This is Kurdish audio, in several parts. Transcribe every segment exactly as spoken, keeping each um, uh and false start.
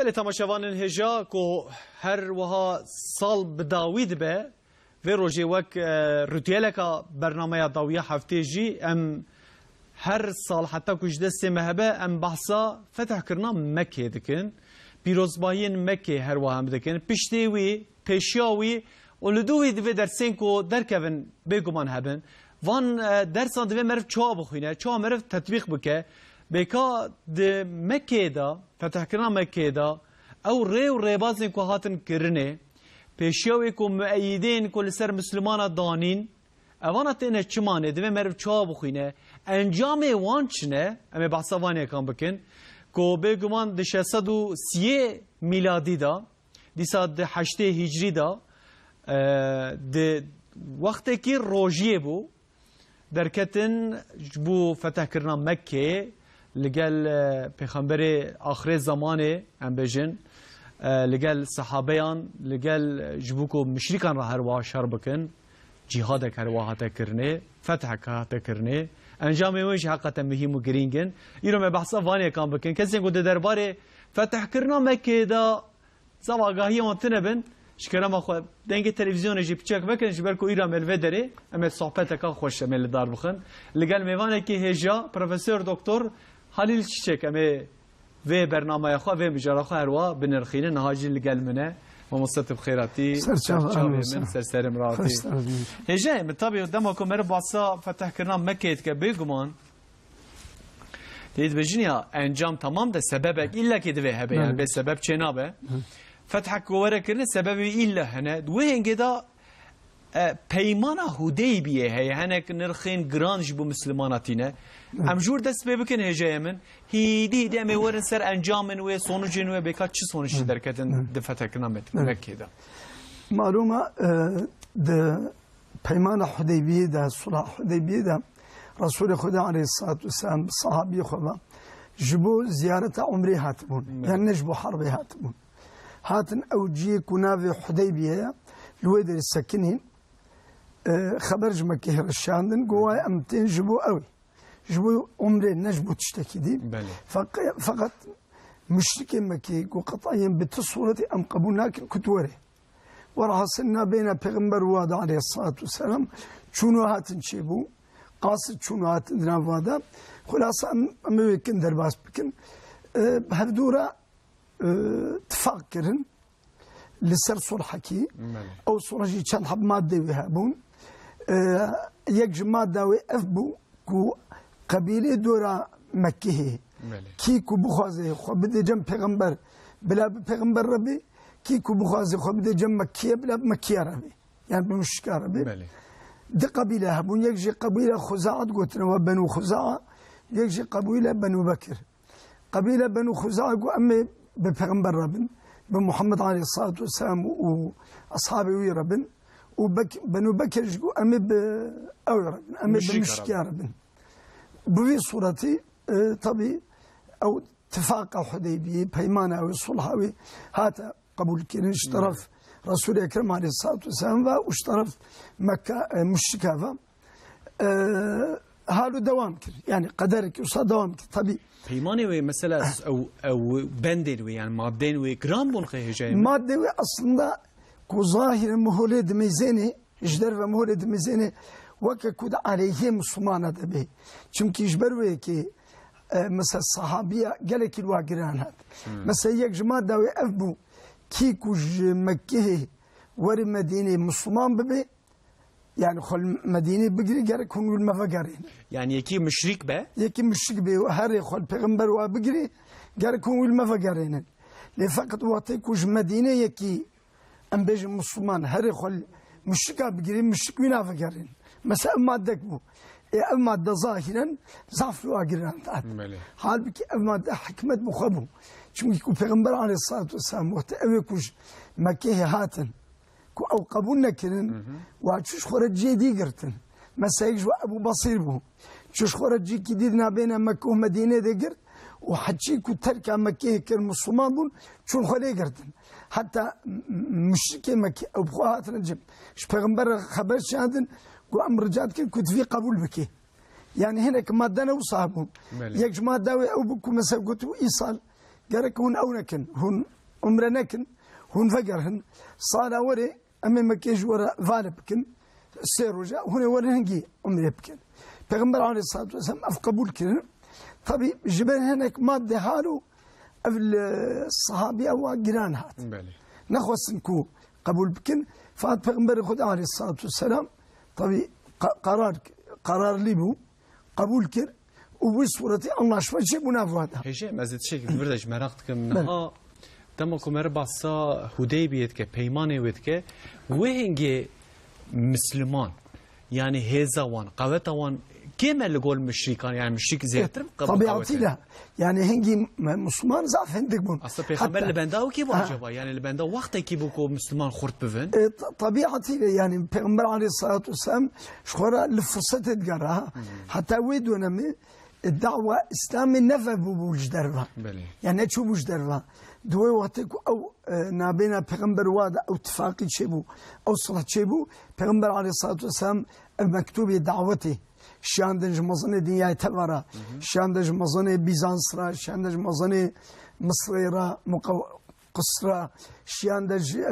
Belê temaşevanên hêja ku her wiha sal bi dawî dibe, vê rojê wek, e, rutiyeleka bernameya dawiya heftê jî em her sal heta ku ji destê me hebe em behsa fetihkirina Mekkê dikin. Pîrozbahiyên Mekkê her wiha em dikin. Piştê wî, pêşiya wî û li dû wî divê dersên ku derkevin bêguman hebin. Van, e, dersan divê meriv çawa bixwîne, çawa meriv tetbîq bike. Bêka di Mekkê de, fetihkirina Mekkê de, ew rê û rêbazên ku hatin kirinê, pêşiya wê ku mueyîdên ku li ser Mislimana danîn, evana têne çimanê, divê meriv çawa bixwîne, encamê wan çi ne, em ê behsa van yekan bikin, ku bêguman di şeş sed û siyê mîladî de, dîsa di heştê hîcrî de, e, di wextekî rojiyê bû, derketin ji bo fetehkirina Mekkê li gel, e, Pêxemberê axirê zemanê, em bêjin, e, li gel sehabeyan, li gel, e, ji bo ku muşrîkan re her wiha şer bikin, cîhadek her wiha hate kirinê, fethek hate kirinê. Encamê wê jî heqeten muhîm û girîng in. Îro me behsa van yekan bikin. Kesên ku di derbarê fetehkirina Mekkê de zaf agahiya wan tune bin, ji kerema xwe dengê televîzyonê jî piçek vekin, ji ber ku îro em ê li vê derê, em ê sohbeteka xweş em ê li dar bixin. Li gel mêvanekî hêja, Profesor Doktor Halîl Çiçek, em ê vê bernameya xwe, vê mijara xwe her wiha binirxînin. Niha jî li gel min e. Mamoste, tu bi xêr hatî. Ser çava, ser çavê min, ser serê min re hatî. Hêjayê min, tabî dema ku meriv behsa fetehkirina Mekkeyê dike, bêguman Tê dibêjin ya encam tamam de sebebek îllekî divê hebe, yani bê sebeb çê nabe. Fethek ku were kirine sebebê îlle hene. Di wê hêngê de, e, peymana Hudeybiyê heye. Hinek nirxên giran ji bo Mislimana tîne. Em jûr dest pê bikin hêjayê min. Hîdî hîdî em ê werin ser encamên wê, sonucên wê, bêka çi sonuç derketin di fethekirina Mek-, Mekkê de. Malûma, e, di Peymana Hudeybiyê de, Sulha Hudeybiyê de Resulê Xwedê aleyhissalatu vesselam bi sahabiyê xwe ve ji bo ziyareta umrê hatibûn. Evet. Yani ne ji bo harbê hatibûn. Hatin ew cihê ku navê Hudeybiye ye, li wê derê sekinîn, e, xeber ji Mekkeyê re şandin, got, "Wayê em tên ji bo ew ê. Ji bo umrê, ne ji bo tiştekî dî." Belê. Feq-, feqet muşrikê Mekkeyê got, "Qet'iyên bi tu sûretê em qebûl nakin ku tu werê." Werhasil nabêne Pêxember wa de aleyhissalatu vesselam çûn û hatin çêbû. Qasid çûn û hatin di nav wa de. Xulasa em, em ê wê kin derbas bikin. E, hevdû re, e, tifaq kirin li ser sulhekî. Belê. Ew sulh jî çend heb madde wê hebûn. E, yek ji madda wê ev bû ku qebîlê dora Mekkehê, belê, kî ku bixwaze xwe bide cem pêxember, bila bi pêxember re bê, kî ku bixwaze xwe bide cem Mekkiye, bila bi Mekkiye re bê. Yani bi muşrika re bê. Belê. Di qebîle hebûn, yek jî qebîle Xuzaa digotin, we Benû Xuzaa, yek jî qebîle Benû Bekir. Qebîle Benû Xuzaa got, "Em ê bi pêxember re bin, bi Muhammed aleyhissalatu vesselam û ashabê wî re bin." Û Bek-, Benû Bekir jî got, "Em ê bi ew re bin, em ê bi muşrika re bin." Bi vî sûretî, e, tabî ew tifaqa Hudeybiyê, peymana wê, sulha wê hate qebûlkirin ji teref Resul-i Ekrem aleyhissalatu vesselam ve û ji teref Mekka, e, muşrika ve, e, halo dewam kir. Yani qederekî wisa dewam kir. Tabî. Peymanê wê mesela ew, ew bendên wê, yani madên wê giran bûn xê hêjayê min? Madê wê aslında ku zahîren miholê dimêzênê, ji derve miholê dimêzênê weke ku di aleyhê Mislimana de bê. Çimkî ji ber wê yekê, e, mesela sahabiya gelekî li wa giran hat. Hmm. Mesela yek ji madda wê ev bû, kî ku ji Mekkehê were Medînê Misliman bibe, yani xwe li Medînê bigire, gerek hûn wî li me vegerînin. Yani yekî muşrîk be? Yekî muşrîk be, herê xwe li pêxember wa bigire, gerek hûn wî li me vegerînin. Lê feqet wextê ku ji Medînê yekî, em bêjin Misliman, herê xwe li muşrika bigire, muşrik wî navegerîn. Mesela ev maddek bû. Ê, ev madde zahîren zaf li wa giran hat. Belê. Halbukî ev madde hikmet bi xwe bû. Çimkî ku Pêxember aleyhissalatu vesselam wextê ew ê ku ji Mekkehê hatin, ku ew qebûl nekirin, wa çû ji xwe re cihê dî girtin. Mesela yek ji we Ebû Basîr bû. Çû ji xwe re cihekî dî di nabêne Mekke û Medînê de girt û heçî ku terka Mekkeyê kir, Misliman bûn, çûn xwe lê girtin. Heta m-, m-, muşrikê Mekkê ew bi xwe hatine cem. Ji Pêxember re xeber şandin, got, "Em rica dikin ku tu vî qebûl bikî." Yani hinek madde ne wisa bûn. Belê. Yek ji madde wê ew bû ku mesela got, "Îsal Gerek hûn ew nekin, hûn umre nekin, hûn vegerin. Sala werê em ê Mekkê ji we re vale bikin, sê roja, hûn ê werin hingî umrê bikin. Pêxember aleyhissalatu vesselam ev qebûl kirin. Tabî ji ber hinek madde halo ev li sahabiya wa giran hat. Belê. Nexwestin ku qebûl bikin. Fakat Pêxemberê Xwedê aleyhissalatu vesselam tabî qa-, qarar, qararlî bû, qebûl kir û wî sûretî anlaşma çêbû nav wa de. Hêjê, ez ê tiştekî di vir de ji meraq dikim. Belê. Niha dema ku meriv behsa Hudeybiyê dike, peymanê wê dike, wê hingê misliman, yanî hêza wan, qeweta wan kêm e li gol muşrîkan, yanî muşrîk zêdetir qe-, qewet e. Tabiatî de. Yanî hingî me-, Misliman zaf hindik bûn. Aslında Pêxember Heta li benda wekî bû Ha. acaba? Yanî li benda wextekî bû ku Misliman xurt bibin? E, ta-, tabiatî de, yanî Pêxember aleyhissalatu vesselam ji xwe re li firsetê digere, ha. Hı hı. Heta wê dönemê, e, dawa Îslamê ne vebûbû ji derve. Belê. Yanî ne çûbû ji derve. Di wê wextê ku ew, e, nabêna Pêxember wa de ew tifaqî çêbû, ew sulh çêbû, Pêxember aleyhissalatu vesselam ev mektûbê dawetê şiyandin ji mezinê dinyayê teva re, Hı hı. şiyandin ji mezinê Bîzans re, şiyandin ji mezinê Misrê re, Muqew-, Qis re, şiyandin ji, e,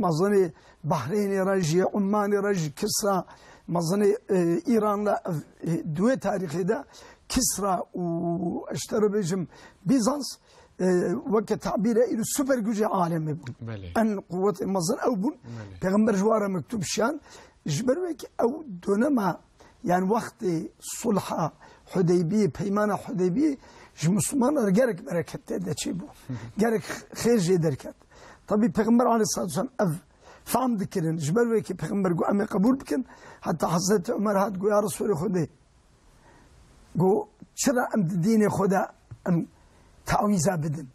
mezinê Bahreynê re, ji Ummanê re, ji Kisra, mezinê, e, Îran re, ev, e, di wê tarîxê de Kisra û, ez ji te re bêjim, Bîzans, e, weke tabîre îro super gücê alemê bûn. Belê. En quwetê mezin ew bûn. Belê. Pêxember ji wan re mektûb şiyand. Ji ber wê ki ew dönema, yanî wextê sulha Hudeybiyê, peymana Hudeybiyê ji Mislimanan re gerek bereket tê de çêbû. Gerek xêr jê derket. Tabî Pêxember aleyhissalatu vesselam ev fam dikirin. Ji ber wê ki Pêxember got, "Em ê qebûl bikin." Heta Hezretî Omer hat got, "Ya Resulê Xwedê," got, "çira em di dînê xwe de em tawîza bidin?"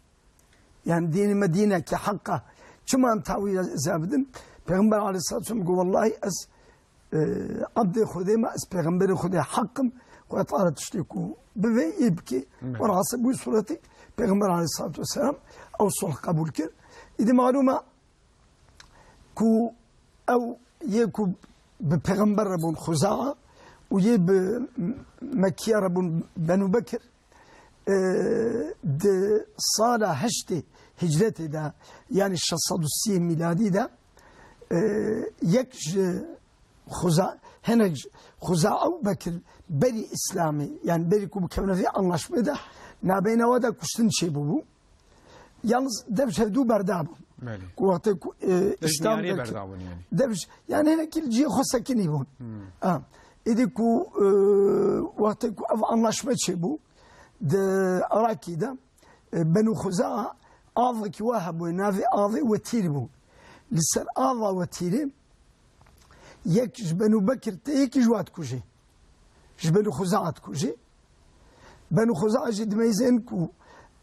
Yanî dînê me dîneke heq e. Çima em tawîza bidin? Pêxember aleyhissalatu vesselam got, "Wellahî ez, e, ebdê Xwedê me, ez pêxemberê Xwedê heq im, Xwedê Teala tiştê ku bivê yê bikê." Evet. Welhasil bi wî sûretî Pêxember aleyhissalatu vesselam ew sulh qebûl kir. Îdî malûm e ku ew yê ku bi Pêxember re bûn Xuzaa û yê bi Mekkiya re bûn Benû Bekir, e, di sala heştê hicretê de, yanî şeş sed û sî mîladî de, e, yek ji Xuza-, hinek ji Xuzaa û Bekir berî Îslamê, yanî berî ku bikevine vê anlaşmê de, nabeyna wa de kuştin çêbûbû. Yalnız dev ji hevdû berda bûn. Belê. Ku wextê ku, e, Dev ji Îslam miyarê derke-, berda bûn yanî. Dev ji, yanî hinekî li cihê xwe sekinî bûn. Hmm. Ha. Êdî ku, e, wextê ku ev anlaşme çêbû, di Irakî de, e, Benû Xuzaa avekî wa hebû, navê avê Wetîr bû. Li ser ava Wetîrê yek ji Benû Bekir tê, yekî ji wa dikujê. Ji Benû Xuzaa dikujê. Benû Xuzaa jî dimeyzên ku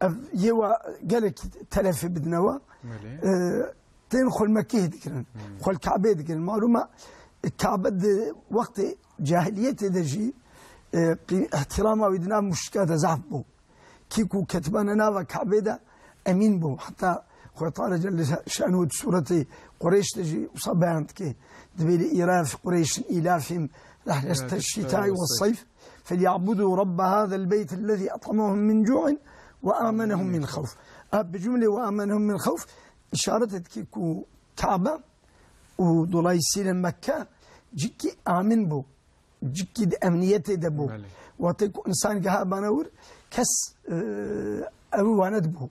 ev yê wa gelek telefê bidine wa, Belê. e, tên xwe li Mekkehê dikirin. Hmm. Xwe li Kabê dikirin. Malûm e, Kabe di wextê cahiliyetê de jî, e, qî-, îhtîrama wî di nav muşrika de zaf bû. Kî ku ketibane nava Kabê de emîn bû. Heta Xwedê Teala Celle Şanuhu di sûretê Qureyş de jî wisa beyan dike. Dibê li îlafi Qureyşin îlafihim rehlete şîtayî we seyf. Felya'budû Rabbe hâzel beyti lezî et'amehum min cu'in ve âmenehum min xewf. Ev bi cumlê ve âmenehum min xewf îşaret dike ku Kabe û dolayısıyla Mekke cikî amîn bû. Cikî di emniyetê de bû. Belê. Wextê ku însan giha bana wir, kes, e, ew wane dibû.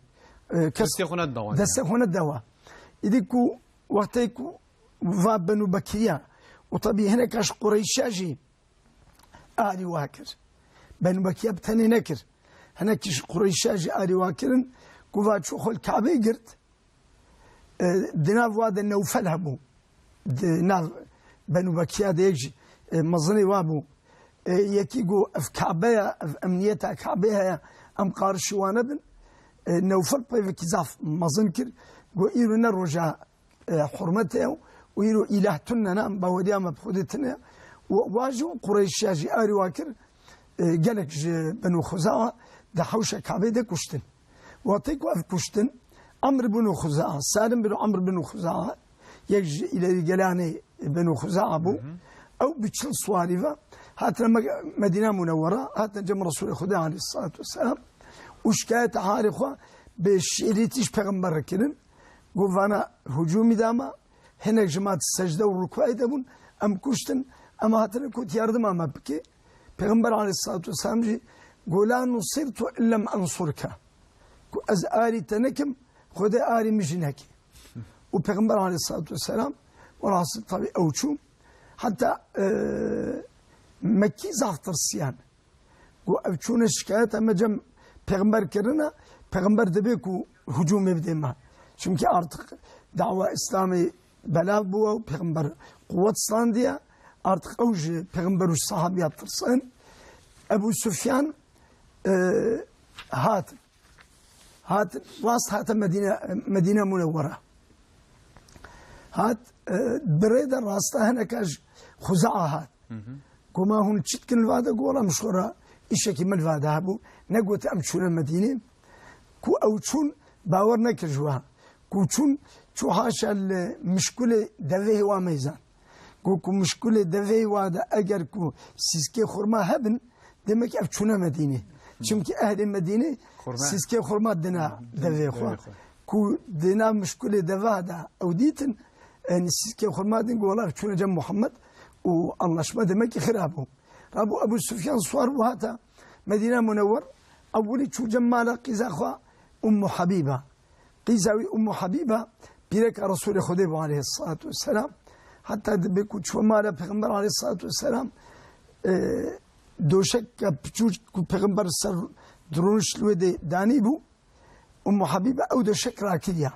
E, kes Destê xwe nedida wan destê ya. xwe nedida wan. Îdî ku wextê ku va Benû Bekiriya û tabî hineka ji Qureyşa jî alî wa kir. Benû Bekiriya bi tenê nekir. Hinekî ji Qureyşa jî alî wa kirin ku va çû xwe li Kabê girt. E, di nav wa de Newfel hebû. Di nav Benû Bekiya de yek jî, e, mezinê wa bû. E, yekî got, "Ev Kabe ye, ev emniyeta Kabê heye, em qarişî wa nebin." E, Newfel peyvekî zaf mezin kir. Got, "Îro ne roja, e, hurmetê ye û îro îlah tune ne, em baweriya me bi Xwedê tune ye." Û wa jî û Qureyşiya jî arî wa kir, e, gelek ji Benû Xuzaa di hewşa Kabê de kuştin. Wextê ku ev kuştin, Amr bin Xuzaa, Salim bin Amr bin Xuzaa, yek ji îlerîgelanê Benû Xuzaa bû. Hı hı. Ew bi çil siwarî ve hatine Me-, Medîna Munewwera, hatine cem Resûlê Xwedê aleyhissalatu vesselam û şikayeta halê xwe Bi şêrîtî ji pêxember re kirin. Got, vana hicûmî dama, hinek ji ma di secde û rukûyê de bûn, em kuştin, em hatine ku tu yardima me bike. Pêxember aleyhissalatu vesselam jî got, "La nusirtu illem ensurke." Ku ez arî te nekim, Xwedê arî min jî neke. Û Pêxember aleyhissalatu vesselam, welhasil tabî ew çû. Heta, e, Mekkî zaf tirsiyan. Got, ev çûne şikayeta me cem Pêxember kirine, Pêxember dibê ku hicûmê bidê me. Çimkî artık dawa Îslamê belav bû û Pêxember quwet standiye. Artık ew ji Pêxember û sahabiya tirsin. Ebu Sufyan, e, hat. Hat, rast hate Medîne, Medîne Munewwere. Hat, e, bi rê de rasta hineka ji Xuzaa hat. Hı hı. Got, "Ma hûn çi dikin li va de?" Got, "Wela min ji xwe re îşekî min li va de hebû." Negot, "Em çûne Medînê." Ku ew çûn, bawer nekir ji wa. Ku çûn, çû haşa li mişkulê devê wa meyzan. Got ku mişkulê devê wa de eger ku sîskê xurma hebin, demek ev çûne Medînê. Çimkî ehlê Medînê Xurma. Sîskê xurma dina Hı, devê xwe. devê xwe. Ku dina mişkulê deva de ew dîtin, yani sîskê xurma din, got, "Wela ev çûne cem Muhammed û anlaşma demek ki xira bû." Rabû Ebu Sufyan swar bû hata Medîne Munewwer, ewilî çû cem mala qîza xwe Ummu Habîba. Qîza wî Ummu Habîba, pîreka Resûlê Xwedê bû aleyhissalatu vesselam. Heta dibê ku çû mala Pêxember aleyhissalatu vesselam, e, doşeka piçûk ku Pêxember ser dirûniş li wê de danî bû, Ummu Habîba ew doşek rakiriya.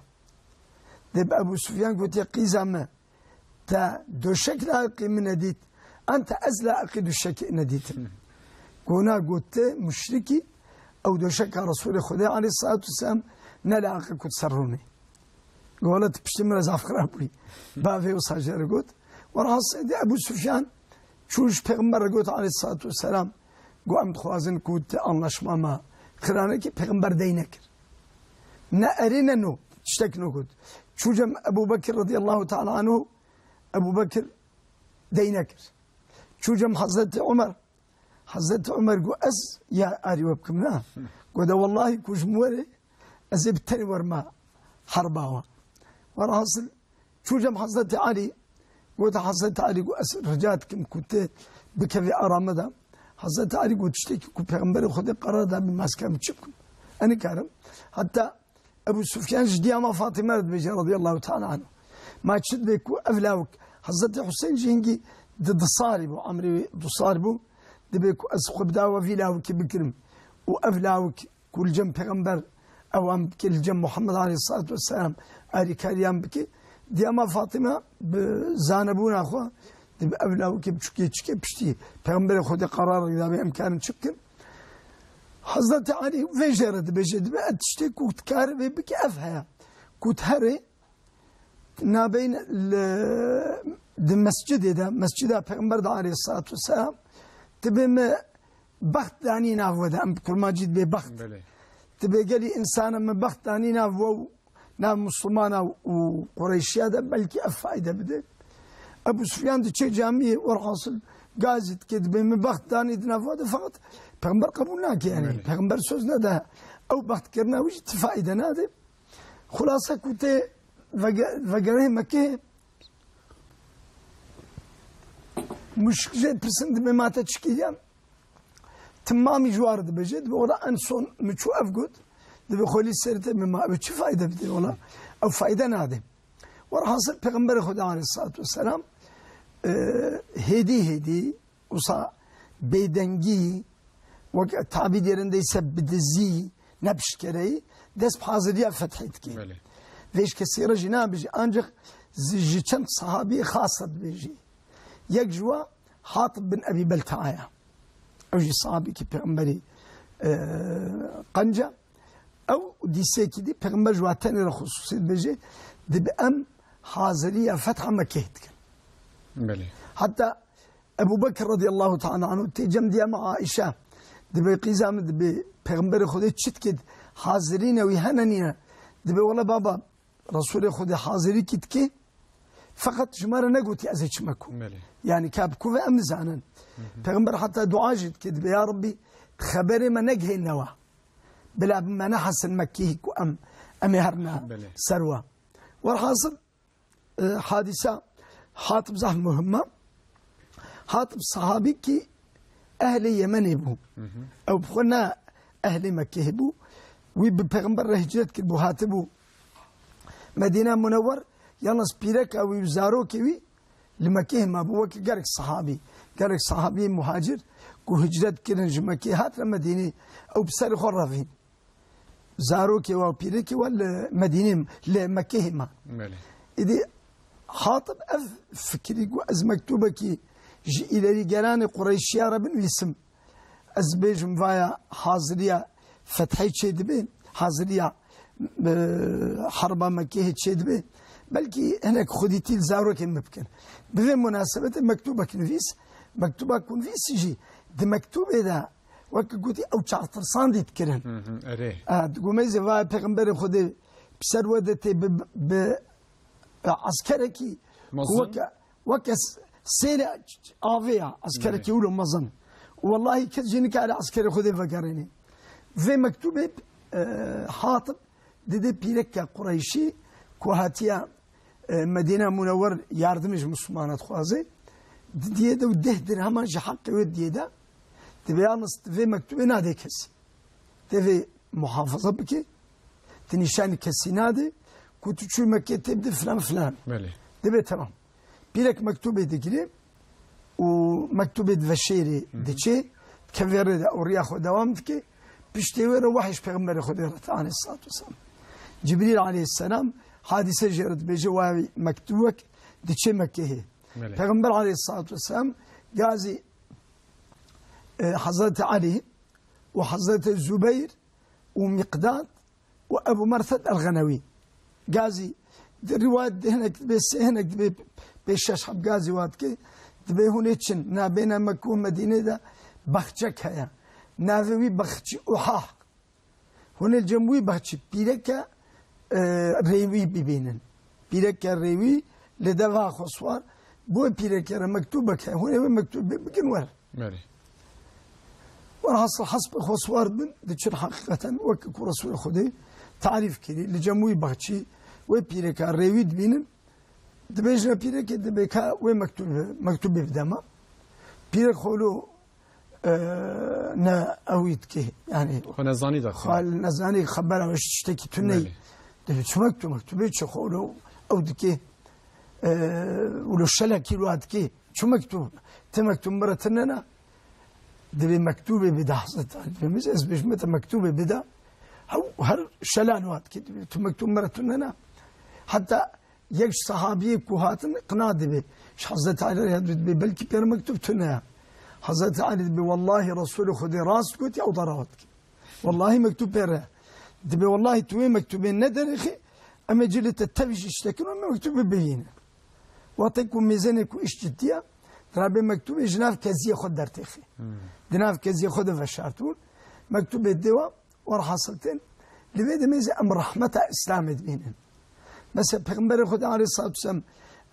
Dê bi Ebu Sufyan gotiye, "Qîza me, te doşek layiqî min nedît, ente ez layiqî doşekê nedîtim." Gona got, "Te muşrikî, ew doşeka Resûlê Xwedê aleyhissalatu vesselam ne layiqî ku tu ser rûnê." Got, "Wele tu piştî min re zaf xirab bûyî." Bavê wisa jê re got. Werhasil de Ebu Sufyan çû ji Pêxember re got aleyhissalatu vesselam, got, "Em dixwazin ku te anlaşma me xira nekî." Pêxember dey nekir. Ne erê ne no, tiştek negot. Çû cem Ebu Bekir radiyallahu teala anhu, Ebu Bekir dey nekir. Çû cem Hazreti Ömer, Hazreti Ömer got, "Ez ya arî we bikim, na?" Got, "De wellahî ku ji min were, ez ê bi tenê werma herba we." Werhasil, çû cem Hazreti Alî, got, Hazreti Alî got, "Ez rica dikim ku tu bikevî arame de." Hazreti Alî got, "Tiştekî ku Pêxemberê Xwedê qerar dabî, ma ez karim çi bikim? Ez nikarim." Heta Ebu Sufyan ji diya ma Fatîme re dibêje radiyallahu teala anhu. Ma çi dibê ku ev lawik, Hazreti Huseyn jî hingî di du sarî bû, emrê wî du sar bû. Dibê ku ez xwe bi dawa vî lawikî bikirim û ev lawik ku li cem Pêxember ewan bike, li cem Muhammed aleyhissalatu vesselam arîkariyan bike. Diya ma Fatîme bi zanebûna xwe dibê ev lawikê biçûkê çike piştî Pêxemberê Xwedê qerarek dabê, em karin çi bikin? Hazreti Alî vê jê re dibêje, dibê, "Ez tiştê ku dikare vê bike ev heye. Ku tu herê nabeyn li, di mescidê de, mescida Pêxember de aleyhissalatu vesselam, dibê me bext danî nav we de, em bi kurmancî dibê bext. Belê. Dibê gelî insana me bext danî nav we û nav Muslimana û Qureyşiya de belkî ev fayde bide." Ebu Sufyan diçe camiyê, werhasil gazî dike, dibê min bext danî di nav we de, feqet Pêxember qebûl nake, yani. Belê. Pêxember söz nede. Ew bext kirina wî jî ti fayde nade. Xulasa ku tê vege-, vegerê Mekê, muşrik jê pirsin, dibê ma te çi kiriye? Timamî ji war dibêje, dibê wela en son min çû ev got, dibê xwelî serê te, ma ev çi fayde bide wela? Ew fayde nade. Werhasil Pêxemberê Xwedê aleyhissalatu vesselam, e, hêdî hêdî, wisa bêdengî, wek tabî dêrin de ise bi dizî, ne bi şikereyî, dest bi haziriya fethê dike. Belê. Vê ji kesî re jî nabêje, ancak zi-, ji çend sahabiyê xas re dibêjî. Yek ji wa Hatib bin Ebî Beltaaya. Ew jî sahabîkî Pêxemberî, e, qenca. Ew dîsekî dî Pêxember ji wa tenê re xusûsî dibêje, dibê em haziriya fetha Mekê dikin. Belê. Heta Ebu Bekir radiyallahu teala anhu tê cem diya me Aîşe. Dibê qîza min, dibê Pêxemberê Xwedê çi dike, hazirîne wî hene nîne? Dibê wele baba, Resûlê Xwedê hazirîkî dike, feqet ji me re negotî ez ê çime ku. Belê. Yani ka bi ku ve em nizanin. Hı hı. Pêxember heta dua jî dike, dibê ya Rabbî xeberê me negihêne wa. Bila bi me nehesin Mekkî ku em, em ê herine Belê. ser we. Werhasil, e, hadîsa Hatib zehf muhim e. Hatib sahabîkî ehlê Yemenê bû. Hı hı. Ew bi xwe ne ehlê Mekkehê bû. Wî bi Pêxember re hicret kiribû, hatibû Medîne Munewwer, yalnız pîreka wî û zarokê wî li Mekkehê mabû, wekî gelek sahabî. Gelek sahabiyê muhacir ku hicret kirin ji Mekkehê hatine Medînê, ew bi serê xwe revîn. Zarokê we û pîrekê we li Medînê, li Mekkehê ma. Belê. Îdî Hatib ev fikirî ku ez mektûbekî ji îlerîgeranê Qureyşiya re binivîsim. Ez bêjim vaya haziriya fethê çê dibe, haziriya, e, herba Mekkehê çê dibe. Belkî hinek xwedîtî li zarokên min bikin. Bi vê munasebetê mektûbek nivîs, mektûba ku nivîsî jî di mektûbê de weke gotî ew çavtirsandî dikirin. Hı hı, erê. E, digomeyzê vaya Pêxemberê Xwedê bi ser we de tê bi, bi, e, eskerekî ku Mezin. weke, weke s-, sêre avê ya, eskerekî Belê. wilo mezin. Wellahî kes jî nikare eskerê Xwedê vegerêne. Vê mektûbê, e, Hatib didê pîreke Qureyşî ku hatiya, e, Medîne Munewwer yardimê ji Mislimana dixwaze. Didiyê de û deh dirheman ji heqê wê didiyê de. Dibê yalnız vê mektûbê nadê kesî. Tê vê muhafaza bike, tu nîşanî kesî nadê, ku tu çûyî Mekkê tê bidî filan filan. Belê. Dibê temam. Pîrek mektûbê digirê û mektûbê diveşêrê Hı hı. diçê, dikeve rê de û riya xwe dewam dike. Piştê wê re wehî ji Pêxemberê Xwedê re tê aleyhissalatu vesselam. Cibrîl aleyhisselam hadîse jê re dibêje, wayê mektûbek diçê Mekkehê. Belê. Pêxember aleyhissalatu vesselam gazî, e, Hezretî Elî û Hezretî Zubeyr û Miqdad û Ebu Merthed el-Xenewî. Gazî di rîwayet di hinek dibê sê, hinek dibê pê şeş heb gazî wat dike. Dibê hûn ê çin, nabêna Mekke û Medînê de baxçek heye. Navê wî baxçî Uhah. Hûn ê li cem wî baxçî pîreke, e, rêwî bibînin. Pîreke rêwî li deva xwe siwar. Bo wê pîreke re mektûbek heye. Hûn ê wê mektûbê bikin wer. Belê. Werhasil hesp xwe siwar bin, diçin heqîqeten wek ku Resûlê Xwedê tarîf kirî, li cem wî baxçî, wê pîreka rêwî dibînin, dibêjine pîrekê, dibê ka wê mektûbê, mektûbê bide me. Pîrek xwe lo, e, ne ewî dike, yani Xwe nezanî de xwe li nezanî xebera wê tiştekî tune. Belê. Dibê çi mektûb, mektûbê çi xwe lo ew dike, e, wilo şelekî lo dike. Çi mektûb? Ti mektûb min re tune ne? Dibê mektûbê bide Hezretî Elî. Dibê min ez bêjime te mektûbê bide. Hew her şelan wa dike. Dibê tu mektûb min re tune ne? Heta yek ji sehabiyê ku hatin qina dibê. Ji Hezretî Elî re dibê belkî pê re mektûb tune ye. Hezretî Elî dibê wellahî Resûlê Xwedê rast gotiye, ew dara wa dike. Wellahî mektûb pê re. Dibê wellahî tu wê mektûbê nederêxî, em ê cilê te tevî jî tiştekin û em ê mektûbê bibînin. Wextê ku mêzenê ku îş cidî ye, dirabê mektûbê ji nav keziyê xwe dertêxê. Hmm. Di nav keziyê xwe de veşartibûn. Mektûbê dê we, werhasil tên. Li vê demê zî em rehmeta Îslamê dibînin. Mesela Pêxemberê Xwedê aleyhissalatu vesselam,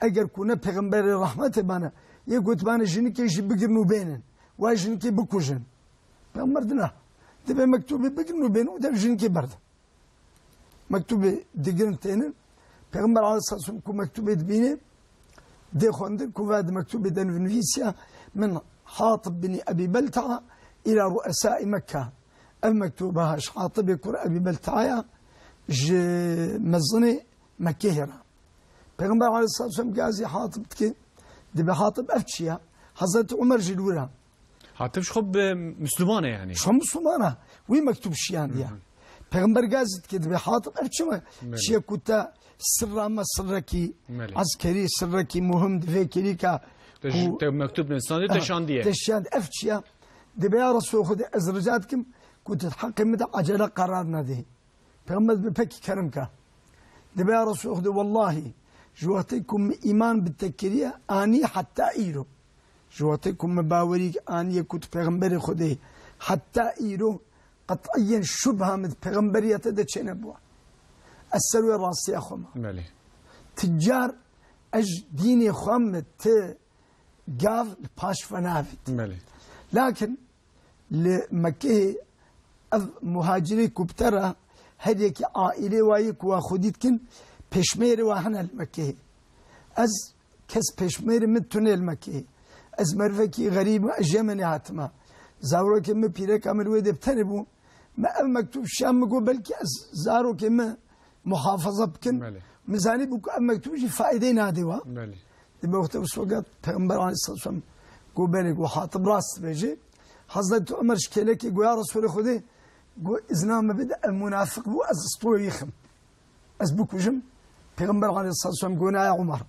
eger ku ne Pêxemberê rehmetê bane, yê gotibane jinikê jî bigirin û bênin. Wa jinikê bikujin. Pêxember dina. Dibê mektûbê bigirin û bênin û dev jinikê berdin. Mektûbê digirin tênin. Pêxember aleyhisselam ku mektûbê dibîne, dê xwendin ku va di mektûbê de nivîsiya min Hatib bin Ebî Belta'a ila ru'esai Mekka. Ev mektûba ha ji Hatibê kur Ebî Belta'ya ji mezinê Mekkehê re. Pêxember aleyhisselam gazî Hatib dike, dibê Hatib ev çi ya? Hezretî Umer jî li wir e. Hatib ji xwe bi Müslüman e yani. Ji xwe Müslüman e. Wî mektûb şiyandiye. Hı hı. Pêxember gazî dike, dibê Hatib ev çi me? Belê. Çiye ku te sirra me sirrekî Belê. eskerî, sirrekî muhim di vê kirîka Te ku ji, te mektûb nivîsandî, te Aha, şandiye. te şiyandiye. Ev çi ya? Dibê ya Resûl Xwedê ez rica dikim ku tu di heqê min de ecele qerar nedî. Pêxember dibê pekî kerem ke. Dibê ya Resûl Xwedê wellahî ji wextê ku min îman bi te kiriye anî heta îro. Ji wextê ku min bawerî aniye ku tu pêxemberê Xwedê heta îro qet'iyen şubha min di pêxemberiya te de çênebûwa. Ez ser wê rastiya xwe me. Belê. Ti car ez dînê xwe min ti gav li paş ve navît. Belê. Lakin li Mekkehê ev muhacirê ku bi te re, her yekî aîlê wa yê ku wa xwedî dikin, pêşmêrê wa hene li Mekkeyê. Ez kes pêşmêrê min tune li Mekkeyê. Ez merivekî xerîb im, ez ji Yemenê hatime. Zarokê min, pîreka min li wê dê bi tenê bû. Me ev mektûb şiya, min got, belkî ez zarokê min muhafaza bikin. Belê. Min zanîbû ku ev mektûb jî faîdeyê nadê wa. Belê. Di wextê wisa got, Peyxember aleyhisselam got, belê, got, hatib rast dibêje. Hazreti Ömer ji kêlekê got, ya Resulê Xwedê, got, izna min bide, ev munafiq bû, ez stûrê wî xim. Ez bikujim. Peyxember aleyhisselam got, na ya Ömer.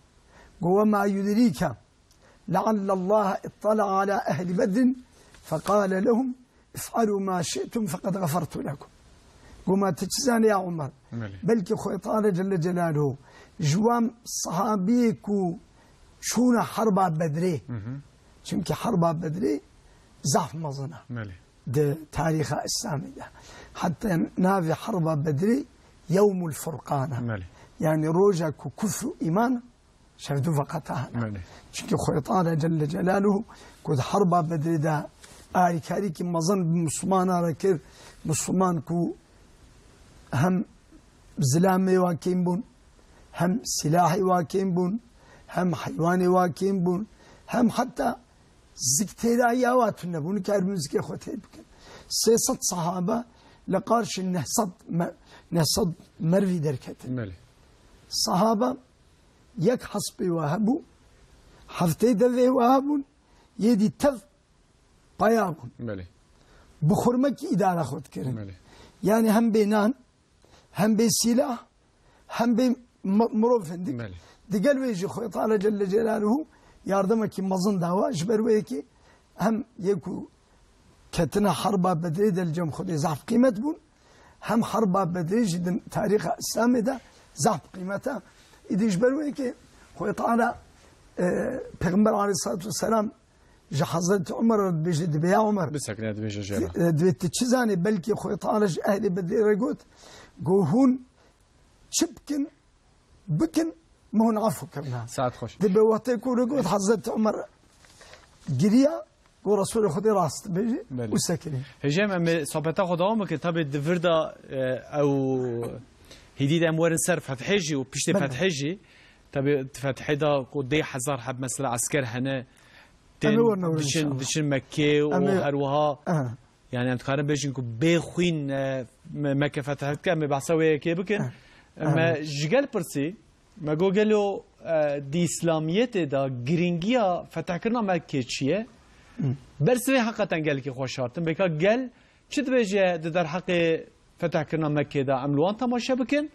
Got, "Ve ma yudrîke leallellaha ittala ala ehli Bedrin feqale lehum if'alu ma şi'tum feqad gafartu lekum." Got, "Ma tu çi zanî ya Ömer? Belê. Belkî Xwedê Teala Celle Celaluhu ji wan sahabiyê ku çûne herba Bedrê." Hı hı. Çimkî herba Bedrê zaf mezin e. Belê. Di tarîxa Îslamê de. Heta navê herba Bedrê Yewmul Furqan e. Belê. Yani roja ku kufr û îman şev du veqeta hene. Belê. Çimkî Xwedê Teala Celle Celaluhu ku di herba Bedrê de alîkarîkî mezin bi Mislimanan re kir, Misliman ku hem zilamê wa kêm bûn, hem silahê wa kêm bûn, hem heywanê wa kêm bûn, hem heta zik têdahiya wa tune bû, nikaribûn zikê xwe tê bikin. Sê sed sahabe li qarşî neh sed me-, neh sed mervî derketin. Belê. Sahabe yek hespê wa hebû, heftê devê wa hebûn, yê dî tev paya bûn. Belê. Bi xurmekî îdara xwe dikirin. Belê. Yani hem bê nan, hem bê sîlah, hem bê mi-, mirov hindik. Belê. Digel wê jî Xwedê Teala Celle Celaluhu yardimekî mezin dawa, ji ber wê yekê hem yê ku ketine herba Bedrê de li cem Xwedê zaf qîmet bûn, hem herba Bedrê jî di tarîxa Îslamê de zaf qîmet e. Îdî ji ber wê yekê Xwedê Teala, e, Peyxember aleyhissalatu vesselam ji Hazreti Umer re dibêje, dibê ya Umer. Bisekine, dibêje jê re. E, dibê tu çi zanî, belkî Xwedê Teala ji ehlê Bedrê re got, got hûn çi bikin, bikin, min hûn afû kirina. Saet xweş. Dibê wextê ku re got, Hazreti Umer giriya, got Resulê Xwedê rast dibêje, belê, û sekiniye. Hêjê em, em ê sohbeta xwe dewam bikin. Tabî di vir de, e, ew hîdî de em werin ser fethê jî û piştê, belê, fethê jî. Tabî di fethê de ku deh hezar heb mesela esker hene, Em ê werine werin diçin, inşallah. Diçin Mekkê û em ê her wiha, aha, yani em dikarin bêjin ku bê xwîn, e, me-, Mekke fetih dike, em ê behsa wê yekê bikin. Aha. Me ji gel pirsî, me got gelo, e, di Îslamiyetê de girîngiya fetihkirina Mekkê çi ye? Hı. Bersivê heqeten gelekî xweşartin. Bêka gel çi dibêje di derheqê fetihkirina Mekkê de, em li wan temaşe bikin.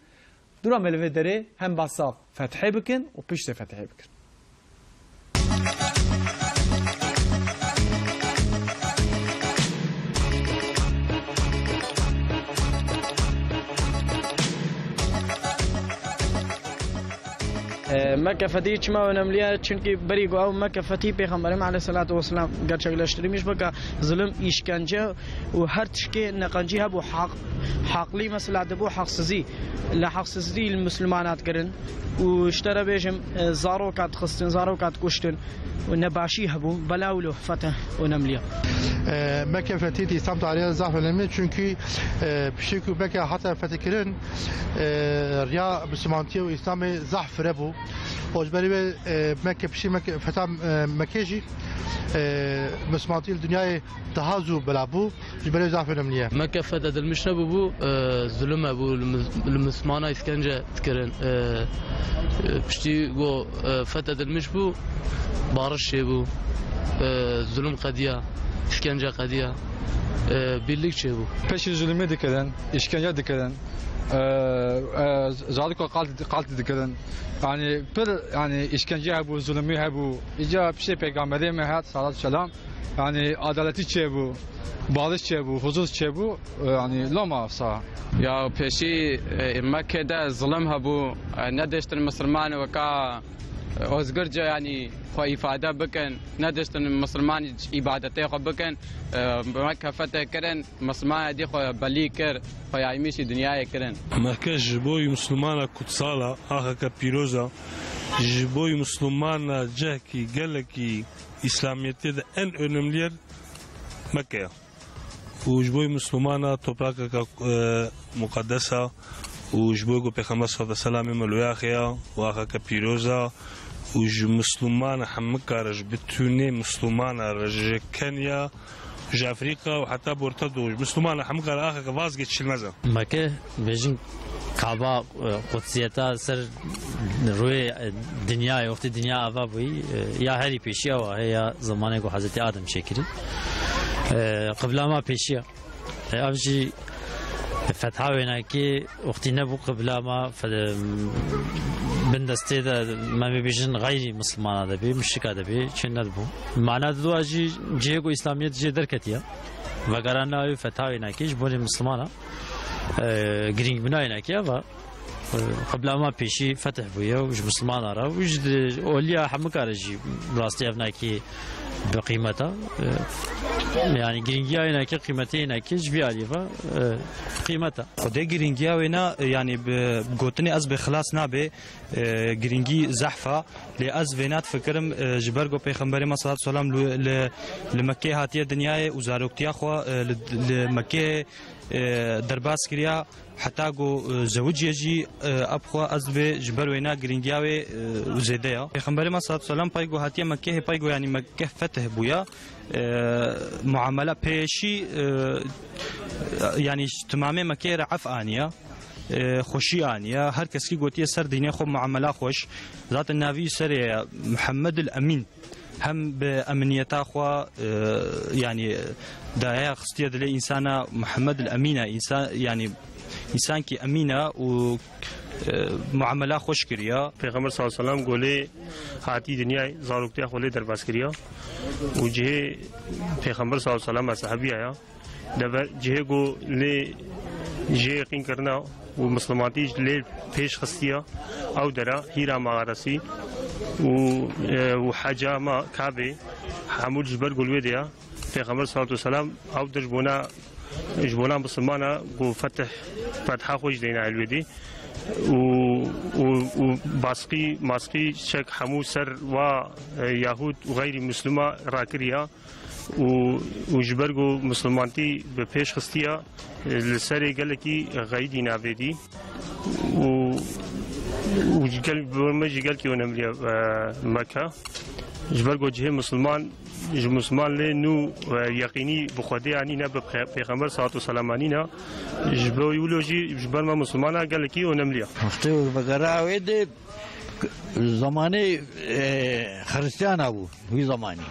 Dûra me li vê derê hem behsa fethê bikin û piştê fethê bikin. E, Mekke fethî çima önemli ye? Çünkü berî ku ew Mekke fethî Pêxemberê me aleyhissalatu vesselam gerçekleştirmiş bike, zulüm, îşkence û her tişkê neqencî hebû, haq-, haqlî mesela dibû, haqsizî, li haqsizî li Mislimana dikirin û ji te re bêjim, e, zaroka dixistin, zaroka dikuştin û nebaşî hebû, bela wilo fetih önemli ye. E, Mekke fethî di Îslam tarîxê zaf önemli, çünkü, e, piştî ku Mekke hate fetihkirin, e, riya Mislimantiyê û Îslamê zaf fire bû. Û ji berî wê, e, Mekke, piştî Mekke, fetha, e, Mekkê jî, e, Mislimantî li dinyayê daha zû bela bû. Ji berê zaf önemli ye. Mekke fethedilmiş nebûbû, e, zulüm hebû, li mis-, li Mislimana îskence dikirin. E, e, piştî ku, e, fethedilmiş bû, barış çêbû, e, zulüm qediya, îskence qediya, e, birlik çêbû. Peşî zulmê dikirin, îşkence dikirin, e, e, zariko qalt, qalt dikirin. Yani pir, yani îşkence hebû, zulmî hebû. Îca piştê pêxemberê me hat, salat selam. Yani adaletî çêbû, barış çêbû, huzur çêbû, e, yani loma sa. Ya pêşî, e, Mekke de zulm hebû, e, nediştin Misliman weka, e, ozgurce yani xwe îfade bikin, nediştin Misliman îbadetê xwe bikin, e, Mekke fetih kirin, Misliman êdî xwe belî kir, xwe yaymişî dinyayê kirin. Mekke ji bo Mislimana kutsal e, axeke pîroz e, ji bo Mislimana cihekî gelekî Îslamiyetê de en önemli yer Mekke ye. Û ji bo Mislûmana toprakeke, e, muqedes e û ji bo ku Pêxember sallallahu aleyhi ve sellem ê me li wê axê ye û axeke pîroz e û ji Mislûmana hemika re, ji bitûnê Mislûmana re, ji Kenya, ji Efrîka û heta Bortedo, ji Mislûmana hemika re axeke vazgeçilmez e. Meke, bêjin Kaba, e, qudsiyeta ser rûyê, e, dinyayê, wextê dinya ava bûyî, e, ya herî pêşî ew a, ya zamanê ku Hezretî Adem çêkirî. E, qibla ma pêşî ye. E, ev jî fetha wênekê wextî nebû qibla ma fe-, bin destê de me bibêjin xeyrî misilmana de bê, muşrika de bê, çê nedibû. Mana didoa jî cihê ku Îslamiyet jê derketiye. Vegerana wê fetha wênekê ji bo misilmana, e, girîngbûna wênekê ev e. Qibla ma pêşî fetih bûye û ji misilmana re û ji di-, oliya hemika re jî rastî ev nakî bi qîmet e. E, yanî girîngiya wênekê, qîmetê wênekê ji vî alî ve, e, qîmet e. Xwedê girîngiya wêna, e, yanî bi gotinê ez bê xilas nabe, e, girîngî zehf e. Lê ez vêna difikirim, e, ji ber ku Pêxemberê me salatu selam li, li, li Mekkê hatiye dinyayê û zaroktiya xwe, e, li, li Mekkê, e, derbas kiriya. Heta ku, e, zewiciye jî, e, ev xwe ez dibê ji ber wêna girîngiya wê, e, zêde ya. Pêxemberê me salatu selam pey ku hatiye Mekkehê, pey ku yanî Mekkeh fetih bûya, e, muamela pêşî, e, yanî ji timamê Mekkehê re ef aniya, e, xweşî aniya. Her kes kî gotiye ser dînê xwe muamela xweş. Zaten navî serê ye Muhammed el Emîn. Hem bi eminiyeta xwe, e, yanî daya xistiye dilê însana Muhammed el Emîn e, însan, yanî însankî emîn e û, e, muamela xweş kiriye. Pêxember sallallahu aleyhi ve sellem golê hatî dinyayê, zaroktiya xwe lê derbas kiriye û cihê Pêxember sallallahu aleyhi ve sellem eshabiya ya. Dever cihê ku lê jê yaqîn kirina û Mislimantî lê pêş xistiya, ew dera Hîra mağarasî û, e, û heca ma Kabê hemû ji ber ku li wê de ya. Pêxember salatu selam ew der ji bona, ji bona Misilmana ku fetih, fetha xwe jî deyna el wê dî û, û, û baskî, maskî çek hemû ser wa, e, Yahûd û xeyrî Mislima rakiriya. û, û ji ber ku misilmantî bi pêş xistiya, li serê gelekî xeyidî navê dî û, û ji gel, bi me jî gelkî önemliye, e, Meke. Ji ber ku cihê misilman, ji misilman lê nû, e, yeqînî bi Xwedê anîne, bi Pê-, Pêxember salatu selam anîne. Ji bo wilo jî ji ber me misilmana gelekî önemliye. Wextê vegera wê de zamanê, e, Xristiyana bû, wî zamanî.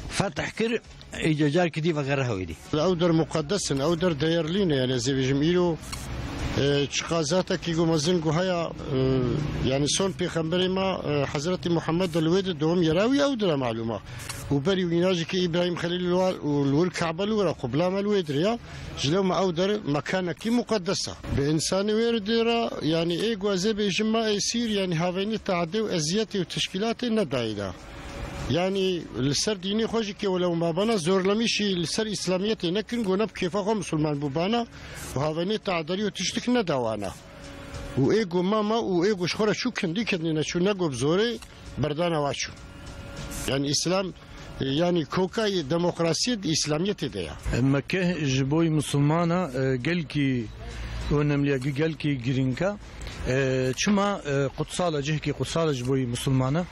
Fetih kir, îca carkî dî vegere hewêdî. Ew der muqeddes in, ew der değerlî ne, yani ez ê bêjim îro, e, çiqa zatekî ku mezin ku haya, e, yani son pêxemberê me, e, Hezretî Muhammed de li wê de dewam yera wî ew dire malûma. Û berî wîna jî ki Îbrahîm Xelîl li war û li wir Kabe li wir e, qubla me li wê dire ya. Ji lewma ew der mekanekî muqeddes e. Bi însanê wê re dê re, yani ê ku ez ê bêjim me êsîr, yani haveynê teadê û eziyetê û teşkîlatê nedayê de. Yanî li ser dînê xwe jî kê welew mabana zorlemîşî li ser îslamiyetê nekirin, go ne bi kêfa xwe misilman bûbana û havenê taderî û tiştik nedawana. Û ê go mama û ê go ji xwe re çû, kendî kendî neçû, ne go bi zorê berdana wa çû. Yanî îslam, e, yanî kokayê demokrasiyê di îslamiyetê de ya. Meke ji bo misilmana, e, gelkî önemli ye, gelkî girîng e. E, çima, e, qutsal e, cihekî qutsal e ji bo misilmana.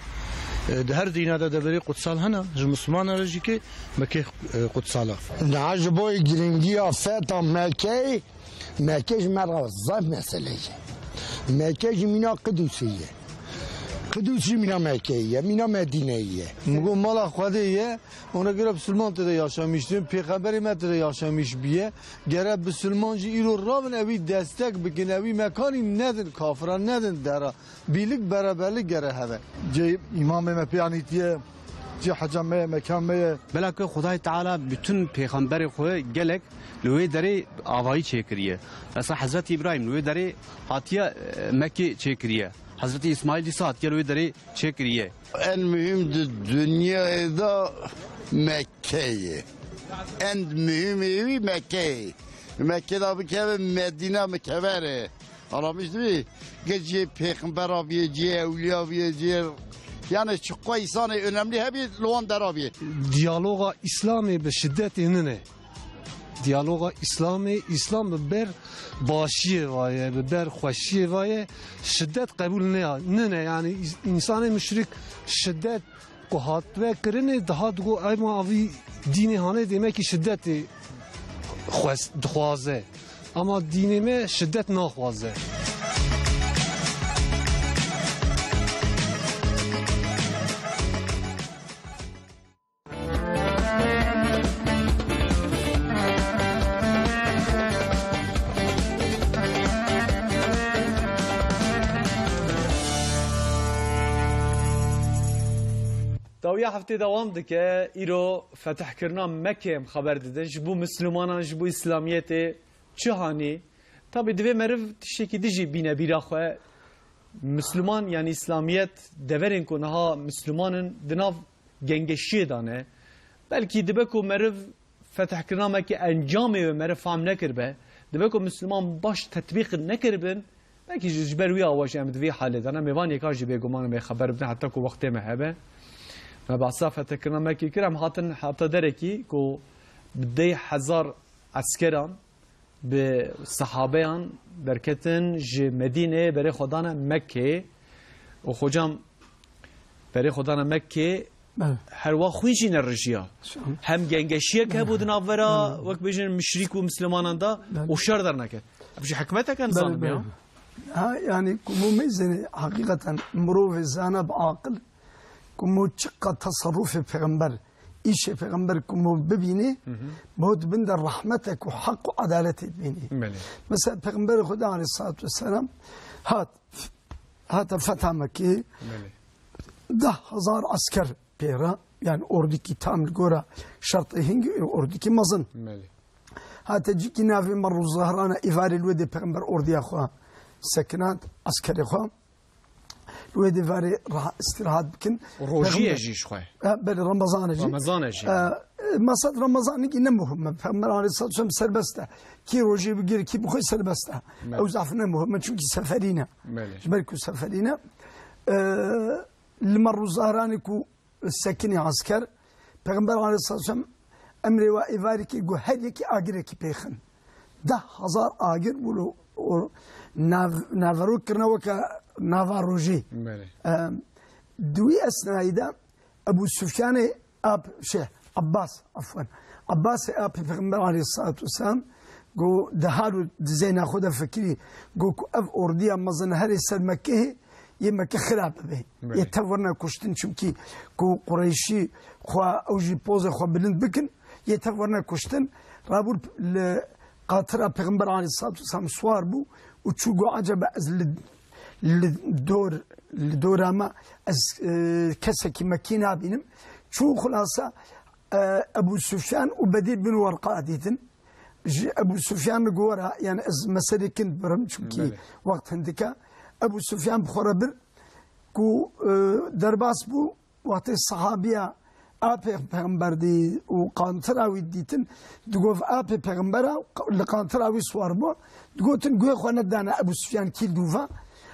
E, di her dîna de deverê qutsal hene, ji misilmana re jî ki Mekê, e, qutsal e. Niha ji bo girîngiya feta Mekeyê, Meke ji me re zaf mesele ye. Meke ji mîna Qidusê ye. Qidus ji mîna Mekeyê ye, mîna Medîneyê ye. Min got mala Xwedê ye, ona göre Bisilman tê de yaşamiş dikin, Pêxemberê me tê de yaşamiş biye. Gere Bisilman jî îro rabin ewî destek bikin, ewî mekanî nedin, kafiran nedin dera. Bîlik, beraberlik gere heve. Cê îmamê me pê anîtiye, cê heca me ye, mekan me ye. Belakî Xwedayê Teala bütün pêxemberê xwe gelek li wê derê avayî çêkiriye. Mesela Hezretî Îbrahîm li wê derê hatiye, e, Mekkê çêkiriye. Hezretî Îsmaîl dîsa hatiye li wê derê çêkiriye. En muhîm di dinyayê de Mekke ye. En muhîmê wî Mekke ye. Mekke de bikeve Medîne bikevere. Anlamiş dibî? Ge cihê pêxember abiye, cihê ewliya abiye, cihê, yani çiqa îsanê önemli hebî li wan der abiye. Diyaloga Îslamê bi şidetê nine. Diyaloga Îslamê, Îslam bi ber başiyê ve ye, bi ber xweşiyê ve ye, şiddet qebûl ne, nine. Yani, ins-, insanê müşrik şiddet ku hatve kirinê, dihat digot, "Ema avî dînê hanê, demek ki şiddetê xwest-, dixwaze." Ama dînê me şiddet naxwaze. Dawiya heftê dewam dike. Îro fetihkirina Mekkê em xeber didin. Ji bo Mislimanan, ji bo Îslamiyetê çi hanî? Tabî divê meriv tiştekî din jî bîne bîra xwe. Misliman, yanî Îslamiyet, deverên ku niha Misliman in, di nav gengeşiyê de ne. Belkî dibe ku meriv fetihkirina Mekkê encamê wê meriv fam nekiribe. Dibe ku Misliman baş tetbîq nekiribin, belkî ji, ji ber wî awa jî em di vî halê de ne. Mêvanê ka jî bêguman em ê xeber bidin, heta ku wextê me hebe. Me behsa fetihkirina Mekkê kir, em hatin heta derekî ku bi deh hezar eskeran, bi sehabeyan derketin ji Medînê, berê xwe dane Mekkê. Û xocam, berê xwe dane Mekkê, Evet. her wa xwîn jî nerijiya. Şu an Hem gengeşiyek hebû di navbera, Evet. wek bêjin, müşrik û Mislimanan da, Evet. û şer derneket. Ev jî hikmeteke Belê, nizanim ya. belê. Ha, yani, ku mû meyzene, hakikaten, mirovê zana bi aqil, ku mû çiqa tasarrufê pêxember, îşê pêxember ku mû bibînê, Hı hı. bi hot bin de rehmetek û heq û edaletê dibînê. Belê. Mesela, Pêxemberê Xwedê aleyhissalatu vesselam hat, hate fetha Mekkê, Belê. deh hezar esker pê re, yani ordikî tam li gora şertê hingî, ordikî mezin. Belê. Hate cîkî navê Merrû Zehrana, îvarê li wê dê Pêxember ordiya xwe sekinand, eskerê xwe. Li wê dê varê reha-, istirahat bikin. Rojî ye Pêxember-, jî ji xwe. E, belê, Remezan e jî. Remezan e jî. E, e, mesed Remezan ki ne muhim e. Pêxember aleyhissalatu vesselam serbest e. Kî rojî bigir, kî bixwe serbest e. Evet. Ew zaf ne muhim e, çünkü seferî ne. Belê. Ji ber ku seferî ne. E, li Merrû Zehranê ku sekinî esker, Pêxember aleyhissalatu vesselam emrê we êvarî kir, got, her yekî agirekî pêxin. Deh hezar agir bû, o nav-, naverok kirine weke nava rojê. Belê. Em, di wî esnayî de Ebu Sufyanê ap, şey, Abbas, afwan. Abbasê apê Pêxember aleyhissalatu vesselam got, di hal û di zeyna xwe de fikirî, got ku ev ordiya mezin herê ser Mekkehê, yê Mekke xira bibe. Belê. Yê tev werine kuştin, çimkî ku Qureyşî xwe, ew jî pozê xwe bilind bikin, yê tev werine kuştin. Rabû li qatira Pêxember aleyhissalatu vesselam siwar bû û çû got, "Ecebe ez li, li dor, li dora me ez, e, kesekî Mekkî nabînim." Çû xulasa, e, Ebu Sufyan û Bedîl bin Werqa dîtin. Ji Ebu Sufyan li gora, yani ez meselê kin birim, çimkî Belê. wext hindike. Ebu Sufyan bi xwe re bir ku, e, derbas bû, wextê sehabiya apê Pêxember dî û qantira wî dîtin, digot, apê Pêxembera li qantira wî siwar bû, digotin, guhê xwe nedane Ebu Sufyan kî li dû va.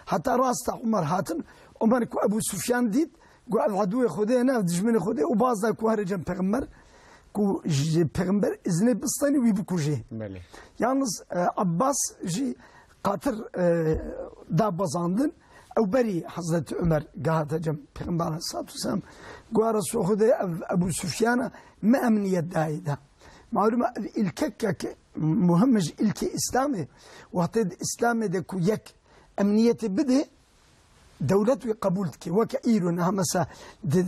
Heta rasta Umer hatin, Umer ku Ebu Sufyan dît, got, "Ev edûyê Xwedê ne, ev dijminê Xwedê," û baz da ku here cem Pêxember, ku ji Pêxember iznê bistenî wî bikujê. Belê. Yalnız, e, Abbas jî qatir, e, da bezandin. Ew berî Hezretî Umer gehate cem Pêxember aleyhissalatu vesselam. Got, "Ya Resûl Xwedê, ev Ebu Sufyana me emniyet dayê de." Malûm e, ev îlkeke muhim e ji îlkê Îslamê. Wextê di Îslamê de ku yek emniyetê bidê, dewlet wî qebûl dike. Weke îro niha mesela di,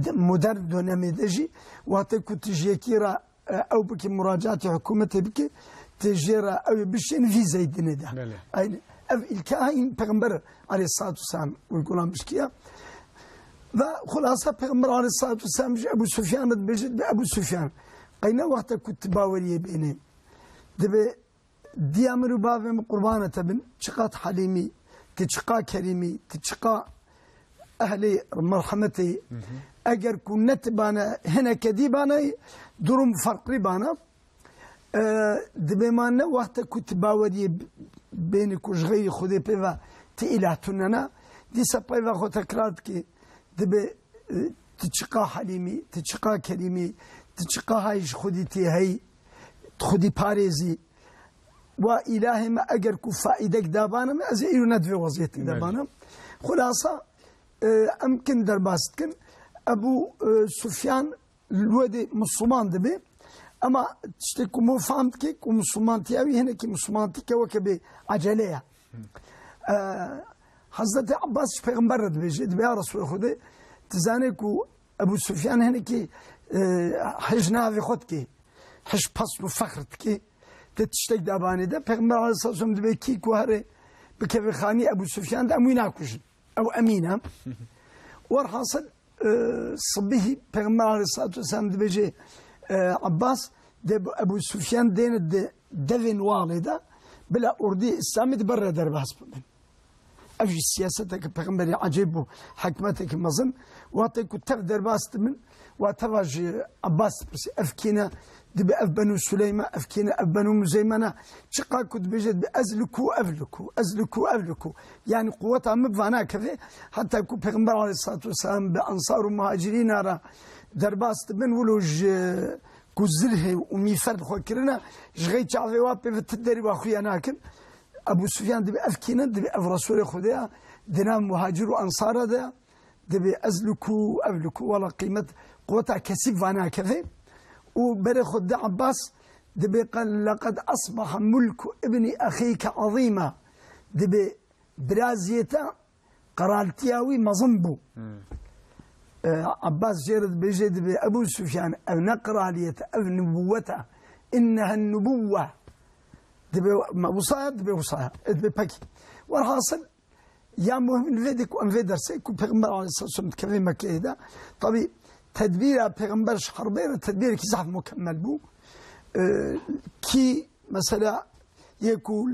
di modern dönemê de jî wextê ku tu ji yekî re, e, ew bike, muracaatê hikûmetê bike, tu jê re ew ê bişên vîzeyê dinê de. Belê. Eynî ev îlke hîn Pêxember aleyhissalatu vesselam uygulanmış kiya. Ve xulasa Pêxember aleyhissalatu vesselam ji Ebu Sufyan re dibêje, dibê Ebu Sufyan, qey ne wexte ku tu baweriyê bênê. Dibê Diya min û bavê min qurbana te bin, çiqat helîmî, tu çiqa kerîmî, tu çiqa ehlê merhemetê. Hı hı. Eger ku ne tu bane, hineke dî bane, durum farklı bane. E, dibê ma ne wexte ku tu baweriyê bênî ku ji xeyrî Xwedê pê ve tu îlah tune ne. Dîsa peyva xwe tekrar dikê. Dibê, e, tu çiqa helîmî, tu çiqa kerîmî, tu çiqa hay ji xwedî tê hey. xwedî parêzî, wa îlahê me eger ku faîdek dabana me, ez ê îro ne di vê weziyetê de Belê. Bana. Xulasa, e, em kin derbas dikin. Ebû, e, Sufyan li wê de Misliman dibe. Ema tiştê ku min fam dike ku Mislimantiya wî hinekî Mislimantîke weke bê ecele ye. E, Hezretê Abbas ji Pêxember re dibêje, dibe ya Resûlê Xwedê, tu zanê ku Ebû Sufyan hinekî, e, hij navê xwe dike, hij pesl û fexr dike, te tiştek dabanê de. Pêxember aleyhisselam dibê kî ku here bikeve xanî Ebû Sufyan de em wî nakujin. Ew emîn e. Werhasil, e, sibihî Pêxember aleyhissalatu vesselam dibêje, e, Abbas, de Ebû Sufyan dêne di devên walê de, bila ordiyê Îslamê di ber re derbas bibin. Ev jî siyaseteke pêxemberî ecêb bû, hikmeteke mezin. Wextê ku tev derbas dibin, wa teva ji Abbas dipirsî, ev kî ne? Dibe ev Benû Suleyme, ev kî ne? Ev Benû Muzeyme ne? Çiqa ku dibêje, dibe ez li ku, ev li ku, ez li ku, ev li ku. Yani quweta min va nakeve, heta ku Pêxember aleyhissalatu vesselam bi Ensar û Muhacirîna re derbas dibin, wilo ji ku zirhê û mîfer li xwe kirine, ji xey çavê wa pê ve ti derî wa xuya nakin. Ebû Sufyan dibe ev kî ne? Dibe ev Resûlê Xwedê ya, di nav Muhacir û Ensara de ya. Dibe ez li ku, ev li ku, wela qîmet, quweta kesî va nakeve. Û berê xwe di Abbas, dibe qe-, leqed asbaha mulku ibnî exîke azîma. Dibe biraziyê te qeraltiya wî mezin bû. Hmm. E, Abbas jê re dibêje, dibe Ebû Sufyan, ev ne qeraliyet e, ev nubûwet e. Innehe nubûwe. Dibe me wisa ye, dibe wisa ye. E, dibe pekî. Werhasil, ya muhim li vê de ku em vê dersê ku Pêxember aleyhisselam dikeve Mekkeyê de. Tabî tedbîra Pêxember ji herbê re tedbîrekî zehf mukemmel bû. E, kî mesela yê ku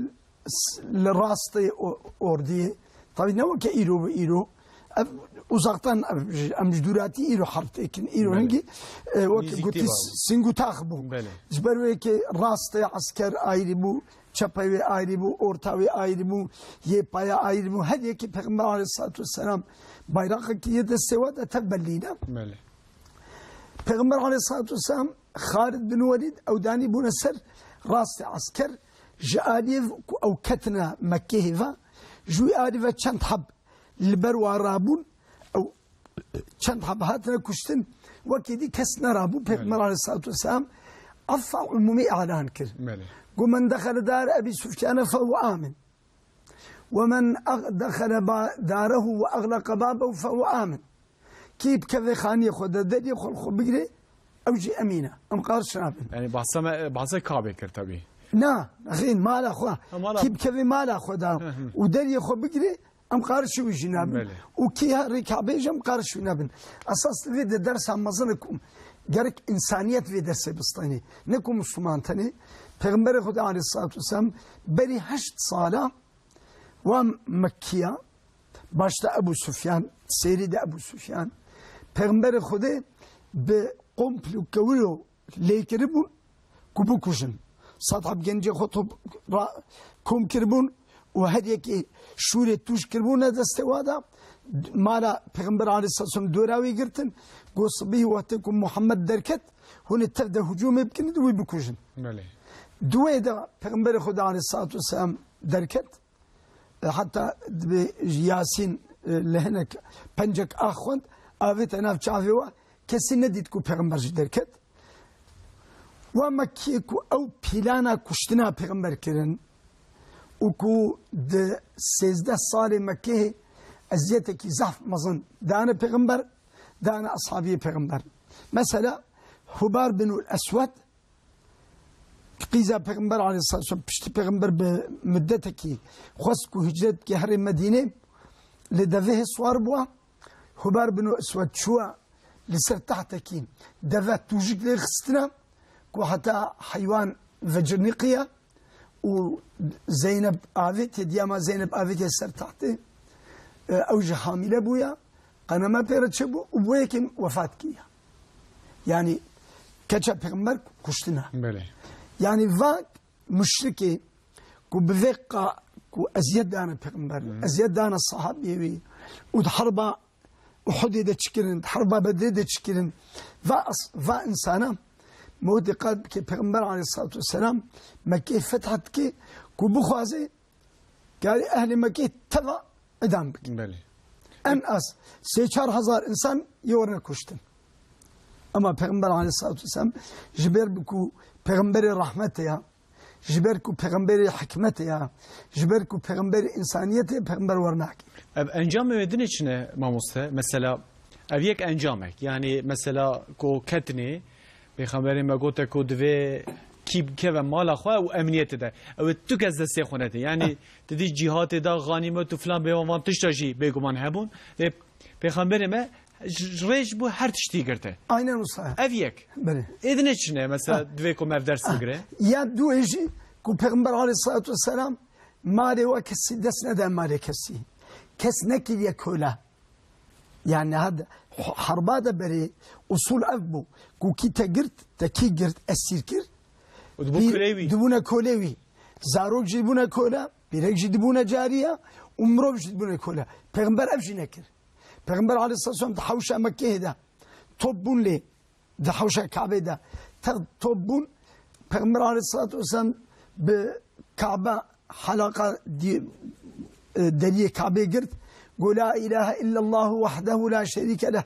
s-, li rastê o-, ordiyê, tabî ne weke îro bi îro, ev uzaktan, ev ji, em ji dûratî îro herb têkin. Îro Belê. Hingî, e, wek Nêzîktî gotî var. Sîngûtax bû. Belê. Ji ber wê yekê rastê esker ayrî bû, çepê wê ayrî bû, orta wê ayrî bû, yê paya ayrî bû. Her yekê Pêxember aleyhissalatu vesselam bayraqekî yê destê we de tev bellî ne. Belê. Pêxember aleyhissalatu vesselam Xalid bin Welîd ew danî bûne ser rastê esker, ji aliyê ku ew ketine Mekkeyê ve, ji wî alî ve çend heb li ber wa rabûn, ew çend heb hatine kuştin, wekî dî kes nerabû. Pêxember Belê. Aleyhissalatu vesselam effa umûmî îlan kir. Belê. Got, "Men dexele dar Ebî Sufyane fehuwe amin. Ve men ag-, dexele ba-, darehu ve exleqe babehu fehuwe amin." Kî bikeve xaniyê xwe de, deriyê xwe li xwe bigire, ew jî emîn e. Em qarş nabin. Yani bahsa me, bahsa Kabe kir tabii. Na, nexêr, mala xwe. Ha, mala Kî bikeve mala xwe de Hı hı. û deriyê xwe bigire, em qarşî wî jî nabin. Belê. Û kî herî Kabe jî em qarşî wî nabin. Esas li vê de dersa mezin e ku gerek însaniyet vê dersê bistîne. Ne ku Müslüman tenê. Pêxemberê Xwedê aleyhissalatu vesselam berî heşt sala wa Mekkiya, başta Ebu Sufyan, serî de Ebu Sufyan, Pêxemberê Xwedê bi komplo kewilo lê kiribûn ku bikujin. Sed heb gencê xwe top ra-, kom kiribûn û her yekê şûrê tûj kiribûne destê wa de. Mala Pêxember aleyhisselam dora wî girtin. Got, "Sibî wextê ku Muhammed derket, hûn ê tev de hicûmê bikin û wî bikujin." Belê. Di wê de Pêxemberê Xwedê aleyhissalatu vesselam derket. E, heta dibê Yasîn, e, li hinek pencek ax xwend, avête nav çavê we, kesî nedît ku Pêxember jî derket. Wa Mekkiyê ku ew plana kuştina Pêxember kirin û ku di sêzdeh salê Mekkeyê eziyetekî zehf mezin dane Pêxember, dane eshabiyê Pêxember. Mesela Hubar bin ul Eswed, Qîza Pêxember aleyhisselam, piştî Pêxember bi muddetekî xwest ku hicret bike herê Medînê, li devehê siwar bûa. Hubar bin Eswed çûwa li ser tehtekî deve tûjik lê xistine ku heta heywan vecirnîqiye û Zeyneb avêtiye, diyama Zeyneb avêtiye ser tehtê. E, ew jî hamîle bûya. Qeneme pê re çêbû û bi wê yekê wefat kiriye. Yanî keça Pêxember kuştine. Belê. Yanî va muşrikê ku bi vê qa-, ku eziyet dane Pêxember, Hı. eziyet dane sahabiyê wî û di herba Uhudê de çi kirin, di herba Bedrê de çi kirin, va as-, va insana Mo diqet bike, Pêxember aleyhissalatu vesselam Mekkeyê fetha dike ku bixwaze karî ehlê Mekkeyê teva idam bike. Belê. En az sê çar hezar insan yê werine kuştin. Ama Pêxember aleyhissalatu vesselam ji ber ku Pêxemberê rahmetê ya, ji ber ku Pêxemberê hikmetê ya, ji ber ku Pêxemberê însaniyetê, Pêxember wernakir. Ev encamê wê dinê çi ne mamoste? Mesela, ev yek encamek. Yani mesela ku ketinê, Pêxemberê me gote ku divê kî bikeve mala xwe û emniyetê de. Ew ê tu kes destê xwe nede. Yani, tu dî cîhatê de, xanîmet û filan bêvan van tişta jî bêguman hebûn. Lê Pêxemberê me ji, ji rê ji bo her tiştî girte. Aynen wisa. Ev yek. Belê. Ê dinê çi ne? Mesela, Ha. divê ku me ev ders Ha. bigire. Ya duê jî ku Pêxember aleyhissalatu vesselam malê we kesî dest nede malê kesî. Kes nekiriye köle. Yani had, herba de berê usul ev bû. Ku kî te girt, te kî girt, esîr kir. Û dibû Pîr-, köleyê wî. Dibûne köleyê wî. Zarok jî dibûne köle, pîrek jî dibûne cariye û mirov jî dibûne köle. Pêxember ev jî nekir. Pêxember aleyhissalatu vesselam di hewşa Mekkeyê de top bûn lê, di hewşa Kabê de tev top bûn. Pêxember aleyhissalatu vesselam bi Kabe helaqa di-, e, deriyê Kabê girt. Go, "La ilahe illallahu wahdehu la şerîke leh."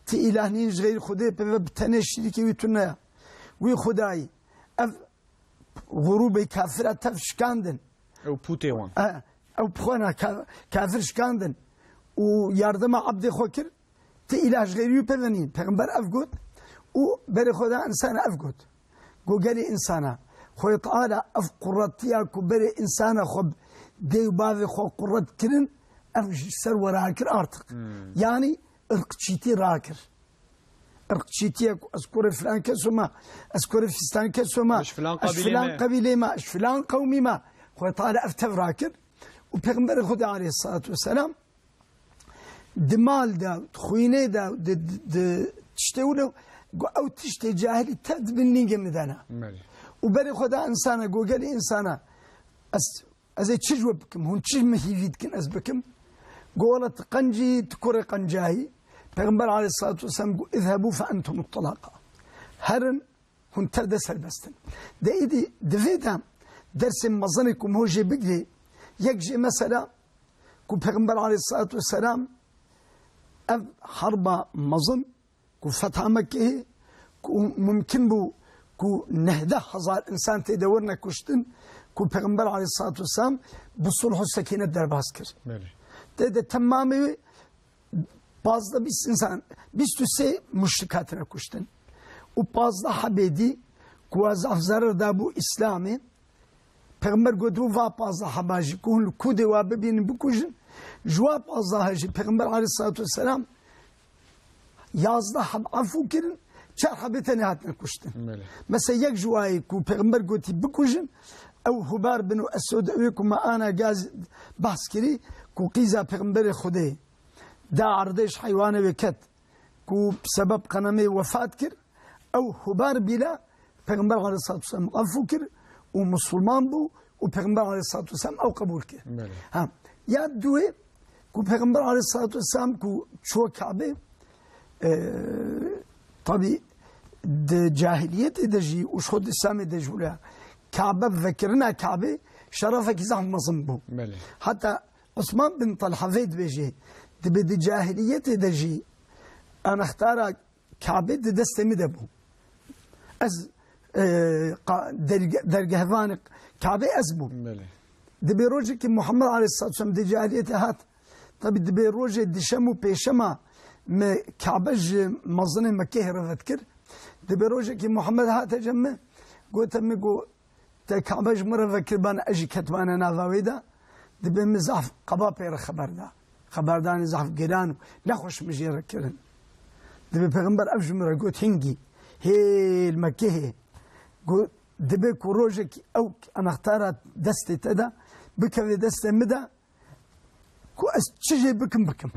Ti îlah nîn ji xeyrî Xwedê, pê ve bi tenê şirîkê wî tune ya. Wî Xwedayî, ev grûbê kafira tev şikandin. Ew pûtê wan. E, ew pixwana ka-, kafir şikandin û yardima ebdê xwe kir. Ti îlah ji xeyrî wî pê ve nîn. Pêxember ev got û berê xwe da însana ev got. Go, gelê însana, Xwedê Teala ev quretiya ku berê însana xwe bi dê û bavê xwe quret kirin, ev ji ser we rakir artık. Hmm. Yani irqçîtî rakir. Irqçîtiyek, ez kurê filan keso me, ez kurê fistan keso me, Ji filan ez qabîlê filan me. qabîlê me, ez filan qewmî me. Xwedê Teala ev tev rakir. Û Pêxemberê Xwedê aleyhissalatu vesselam di mal de, di xwînê de, di, di, di tiştê wilo, go ew tiştê cahilî tev di bin lîngê min de ne. Belê. Û berê xwe da însana, go gelê însana, ez Ez ê çi ji we bikim? Hûn çi min hîvî dikin ez bikim? Got, "Wela tu qencî, tu kurê qencayî." Pêxember aleyhissalatu vesselam got, "Izhebu fe entum tulaqa." Herin, hûn tev de serbest in. De îdî di vê de dersên mezinê ku min jê bigirê, yek jê mesela ku Pêxember aleyhissalatu vesselam ev herba mezin ku fetha Mekkeyê, ku mumkin bû ku nehdeh hezar însan tê de werine kuştin, ku Pêxember aleyhissalatu vesselam bi sulh û sekînet derbas kir. Belê. Tê de temamê wê pazdeh bîst însan, bîst û sê muşrik hatine kuştin. Û pazdeh hebê dî ku wa zaf zerer dabû Îslamê, Pêxember got, "Û va pazdeh heba jî ku hûn li kûdê wa bibînin, bikujin." Ji wa pazdeh jî Pêxember aleyhissalatu vesselam yazdeh heb efû kirin, çar hebê tenê hatine kuştin. Belê. Mesela yek ji wayê ku Pêxember gotî bikujin, ew Hubar bin Eswed, ew ê ku me ana gaz behs kirî, ku qîza Pêxemberê Xwedê da erdê ji heywanê wê ket, ku bi sebeb qenemê wefat kir, ew Hubar bîla Pêxember aleyhissalatu vesselam efû kir û misilman bû û Pêxember aleyhissalatu vesselam ew qebûl kir. Belê. Ha, ya duê ku Pêxember aleyhissalatu vesselam ku çû Kabê, e, tabî di cahiliyetê de jî û ji xwe di Îslamê de jî wila Kabe, vekirina Kabê şerefekî zaf mezin bû. Belê. Heta Osman bin Talha vê dibêje, dibê di cahiliyetê de jî anextara Kabê di destê min de bû. Ez, e, qa-, derge-, dergehvanê Kabê ez bûm. Belê. Dibê rojekî Muhammed aleyhissalatu vesselam di cahiliyetê hat. Tabî dibê rojê dişem û pêşema me Kabe ji mezinê Mekkeyê re vedikir. Dibê rojekî Muhammed hate cem min, gote min, got, Te Kabe ji min re vekiribane, ez jî ketibane nava wê de, dibê min zaf qeba pê re xeber da. Xeberdanê zaf giran û nexweş min jê re kirin. Dibê Pêxember ev ji min re got, hingî, hê li Mekkehê. Got, dibê ku rojekî ew anextara destê te de bikeve destê min de, ku ez çi jê bikim, bikim.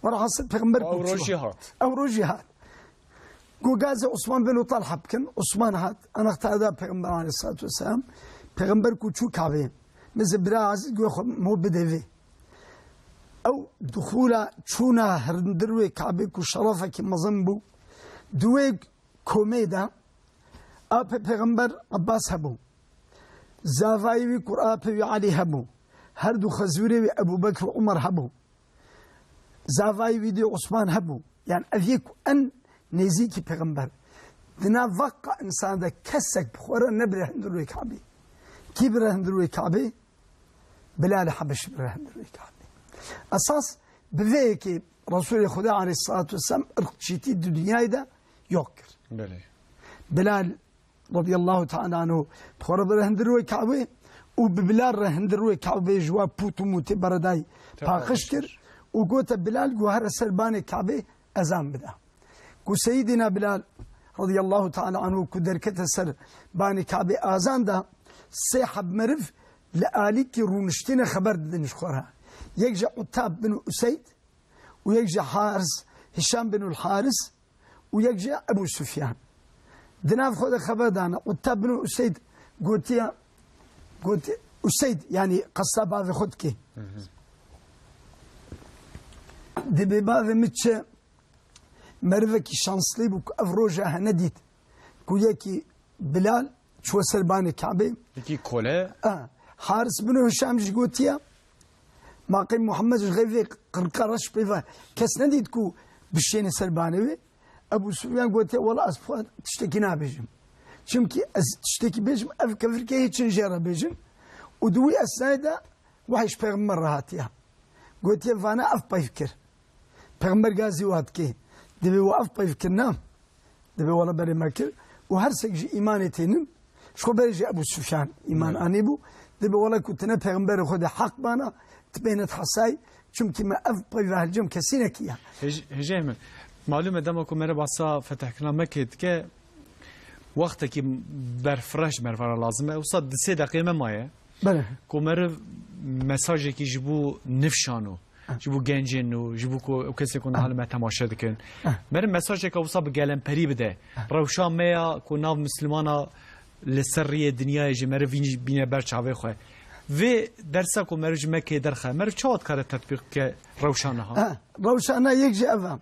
Werhasil Pêxember Ew ku çû rojî hat. Ew rojî hat. Ku gazê Osman bin Talha bikin, Osman hat, anahtar da Pêxember aleyhissalatu vesselam. Pêxember ku çû Kabê, min zî bira aziz got xwe mo bide vê. Ew dixûla çûna hindir wê Kabê ku şerefekî mezin bû. Di wê komê de Apê Pêxember Abbas hebû. Zavayê wî ku apê wî Elî hebû. Her du xezûrê wî Ebû Bekr û Umar hebû. Zavayê wî dê Osman hebû. Yani ev yê ku en nêzîkî Pêxember. Di nav veqa insan de kesek bi xwe re nebire hundir wê Kabê. Kî bire hundir wê Kabê? Bilal Habeşî bire hundir wê Kabê. Esas bi vê yekê Resulê Xwedê aleyhissalatu vesselam irqçîtî di dinyayê de yok kir. Belê. Bilal radiyallahu teala anhu bi xwe re bire hundir wê Kabê û bi Bilal re hundir wê Kabê ji wa pût û mûtê beredayî paqij kir û gote Bilal guhere ser banê Kabê ezan bide. Ku Seyyidina Bilal radiyallahu teala anhu ku derkete ser banê Kabê azan da, sê heb meriv li alîkî rûniştîne xeber didin ji xwe re. Yek ji Uttab bin Useyd û yek ji Haris, Hişam bin ul Haris û yek ji Ebu Sufyan. Di nav xwe de xeber dane. Uttab bin Useyd gotiye, gotiye, Useyd, yani qesta bavê xwe dike. Hı hı. Dibê bavê min çi merivekî şanslî bû ku ev roja hene dît ku yekî Bilal çû ser banê Kabê. Yekî kole. Ha, Haris bin Hişam jî gotiye, ma qey Muhammed ji xeyvê qirqa reş pê ve kes nedît ku bişêne ser banê wê. Ebu Sufyan gotiye, wela ez xwe tiştekî nabêjim. Çimkî ez tiştekî bêjim, ev kevirkê hê çin jê re bêjin. Û di wî esnayê de wehî ji Pêxember re hatiye. Gotiye, vana ev peyv kir. Pêxember gazî wa dike. Divê we ev peyv kirina. Divê wela berê me kir. Û her sek ji îmanê tênin. Ji xwe berê jî Ebu Sufyan îman anîbû. Divê wela ku tine pêxemberê xwe de heq bana, tu bêne hesay. Çimkî me ev peyve hilcem kesî nekiya. Hej-, hejê min. Malûm e dema ku me re basa fetehkirina Mekkê dike, wextekî berfireh ji meriva re lazim e. Wisa di sê deqê me maye. Belê. Ku meriv mesajekî ji bo nifşan û ji bo gencên û ji bo ku ew kesê ku niha li me temaşe dikin. Meriv mesajeke wisa bi gelemperî bide. Rewşa me ya ku nav Mislimana li ser riyê dinyayê jî meriv vîn-, bîne ber çavê xwe. Vê dersa ku meriv ji Mekkeyê derxe, meriv çawa dikare tetbîq bike rewşa niha? Ha, rewşa niha yek jî ev e.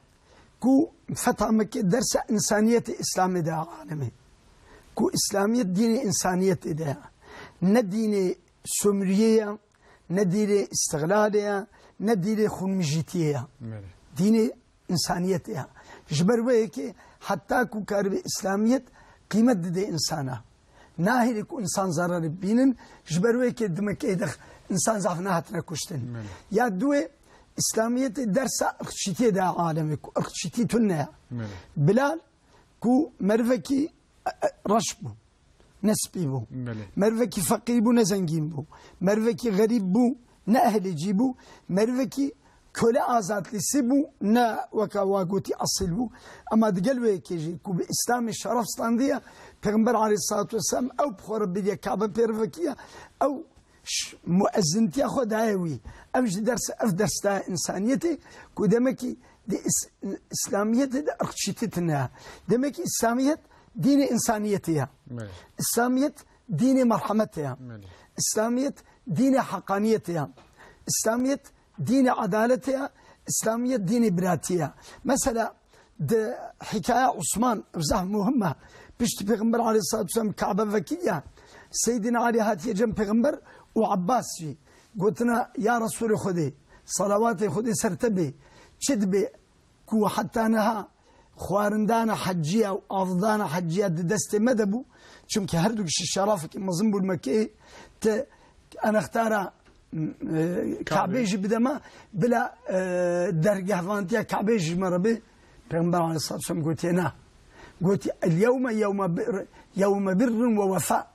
Ku fetha Mekkê dersa insaniyetê Îslamê de alemê. Ku Îslamiyet dînê insaniyetê de ye. Ne dînê sömürüyê ye, ne dînê îstixlalê ye, ne dînê xûnmijîtiyê ye. Belê. Dînê insaniyetê ye. Ji ber wê yekê heta ku karibe Îslamiyet qîmet dide însana. Nahêle ku însan zerarê bînin, ji ber wê yekê di Mekkeyê de însan zaf nehatine kuştin. Belê. Ya duê, Îslamiyetê dersa irqçîtiyê de alemê ku irqçîtî tune ye. Belê. Bilal ku merivekî, e, e, reş bû, ne spî bû. Belê. Merivekî feqîr bû, ne zengîn bû. Merivekî xerîb bû, ne ehlê cî bû. Merivekî köle azatlîsî bû, ne weke wa gotî esîl bû. Ema digel wê yekê jî ku bi Îslamê şeref standiye, Pêxember aleyhissalatu vesselam ew bi xwe re biriye Kabe pêrivekî ye, ew ş-, muezzintiya xwe daye wî. Ev jî ders, ev ders daye însaniyetê ku demekî di Îs-, Îslamiyetê de irqçîtî tune ye. Demekî Îslamiyet dînê însaniyetê ye. Belê. Îslamiyet dînê merhemetê ye. Belê. Îslamiyet dînê heqaniyetê ye. Îslamiyet dînê edaletê ye, Îslamiyet dînê biratiyê ye. Mesela, di hikaya Osman, ev zaf muhim e, piştî Pêxember aleyhissalatu vesselam Kabe vekiriye, Seydina Elî hatiye cem Pêxember û Abbas jî. Gotina, ya Resulê Xwedê, salawatê Xwedê ser te bê, çi dibe ku heta niha xwarindana heciya û avdana heciya di destê me de bû. Çimkî her du kişî şerafekî mezin bûn Mekkeyê, te enextara, e, Kabê. Kabê jî bide me, bila, e, dergehvantiya Kabê ji me re bê. Pêxember aleyhissalatu vesselam gotiye, na. Gotiye, "El yewme yewme bir, yewme birrin ve wefa."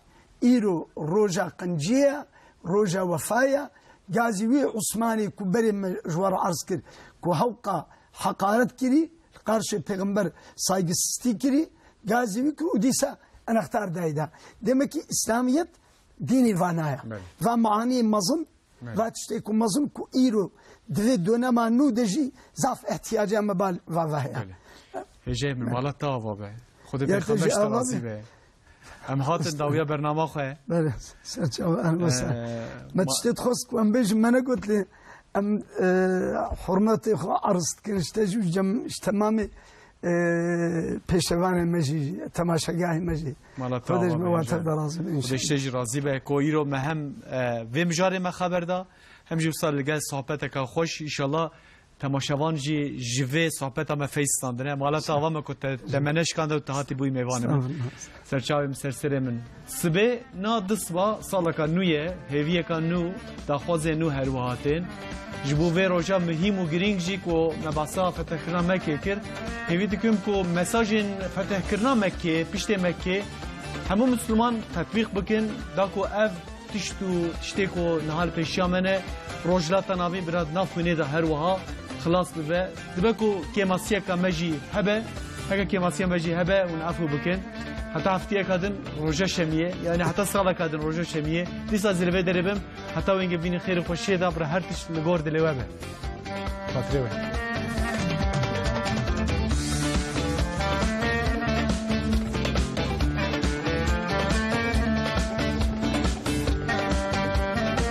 Îro roja qenciyê ye, roja wefayê ye. Gazî wî Osmanî ku berê me ji we re erz kir, ku hewqa heqaret kirî, li qarşê Pêxember saygısıztî kirî, gazî wî kir û dîsa enextar dayî da. Demek ki Îslamiyet dînê vana ye. Belê. Va maniyê mezin, belê, va tiştê ku mezin ku îro di vê dönema nû de jî zaf ihtiyaca me bal va ve heye. Belê. Hêjayê min, belê, mala te ava be. Xwedê, ya te jî pêxember ji te ava razî be, be. Em hatin dawiya bernama xwe. Belê, serçava, em wesa. Ee, me ma- tiştê dixwest ku em bêjin me negot lê em, e, hurmetê xwe erz dikin ji te jî û cem-, ji temamê e, pêşevanê me jî, temaşegahê me jî. Mala te Xwedê ji ava me bêje. Wate de razî be Xwedê inşallah. Ji te jî razî be. Ku îro me hem, e, vê mijarê me xeber da, hem jî wisa li gel sohbeteka xweş, inşallah temaşevan jî ji vê sohbeta me feyz standine. Mala te ava me ku te, te me neşkande û te hatî bûyî mêvanê min. Estağfurullah. Serçavê min, ser serê min. Sibê na disba saleka nû ye, hêviyeka nû, daxwazê nû herwiha tên. Ji bo vê roja muhîm û girîng jî ku me behsa fetehkirina Mekkê kir, hêvî dikim ku mesajên fetehkirina Mekkê, piştê Mekkê, hemû Misliman tetbîq bikin, da ku ev tişt û tiştê ku niha li pêşiya me ne, Rojhilata Navîn bira di nav xwînê de her wiha xilas bibe. Dibe ku kêmasiyeka me jî hebe, heke kêmasiya me jî hebe, hûn efû bikin. Heta heftiyeka din roja şemiyê, yani heta saleka din roja şemiyê. Dîsa zî li vê derê bim, heta wênge bînin xêr û xweşiyê de, bira her tişt li gor dilê we be. Xatirê we.